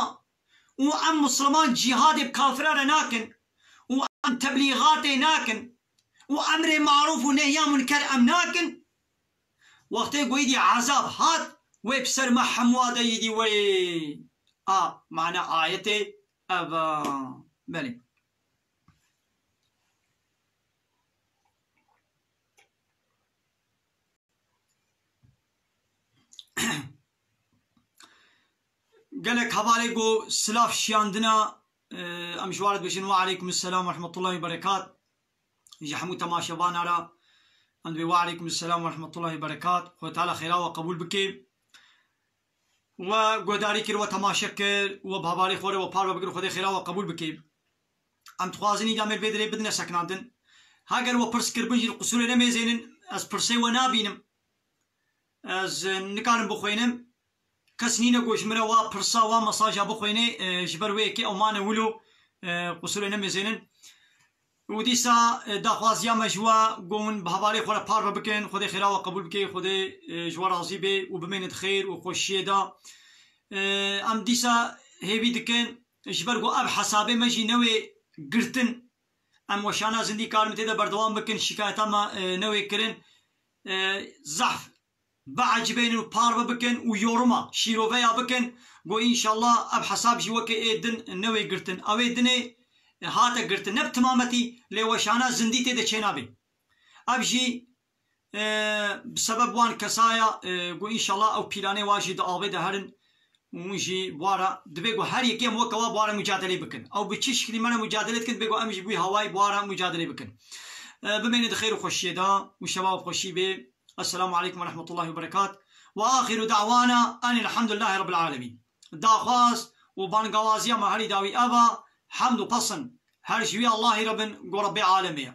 û em misilman cîhadê bi kafira re nakin û em teblîxatê nakin û emrê marûf û nehya munker em nakin, wextê ku îdî ezab hat, wê bi ser me hemûa de îdî wê. A, mana ayetê ev a. Belê. Gelek hevalê ku silav şiyandina, e, em ji wan re dibêjin: "Wa aleykum selam we rahmetullahi we berekat." Ji hemû temaşevana re em dibê: "Wa aleykum selam we rahmetullahi we berekat." Xwedê Teala xêra we qebûl bike. We guhdarî kir, we temaşe kir, we bi hevalê xwe re we parve bikir, Xwedê xêra we qebûl bike. Em dixwazin îdamê li vê dirê bidine sekinandin. Heger we pirs kiribin jî li qusûrê nemêzênin, ez pirsê we nabînim. Ez, e, nikarim bixwînim. Kes nîne ku ji min re wa pirsa, wa mesaja bixwînê, e, ji ber wê yekê ew mane wilo, e, qusûrê nemêzênin. Û dîsa, e, daxwaziya me ji we ku hûn bi hevalê xwe re parve bikin, Xwedê xêra we qebûl bike, Xwedê, e, ji we razî be û bimênit xêr û xweşiyê de. E, em dîsa hêvî dikin, ji ber ku ev hesabê me jî newê girtin, em weşana zindî karin tê de berdewam bikin, şikayeta me, e, newê kirin. E, zehf biecibênin û parve bikin û yoruma, şîroveya bikin. Go înşallah ev hesab jî weke ê din newê girtin. Ew ê dinê, e, hate girtin. Ne bi timametî, lê weşana zindî tê de çênabê. Ev jî, e, bi sebeb wan kesaya, e, go înşallah ew pîlanê wa jî di avê de herin. Hûn jî bi wa re, dibê ku her yekê em weke wa bi wa re mucadelê bikin. Ew bi çi şiklî me re mucadele dikin, dibê ku em jî bi wî hawayî bi wa re mucadelê bikin. E, bimêne di xêr û xweşiyê de û şeva we bi xweşî bê. Esselamu aleykum ve rahmetullahi ve berekat. Ve axiru da'wana enil hamdulillahi rabbil alemin. Daxwaz û bangawaziya me herî dawî ev a, hemd û pesin her ji wî Allahî re bin, ku Rebbê alemê ye.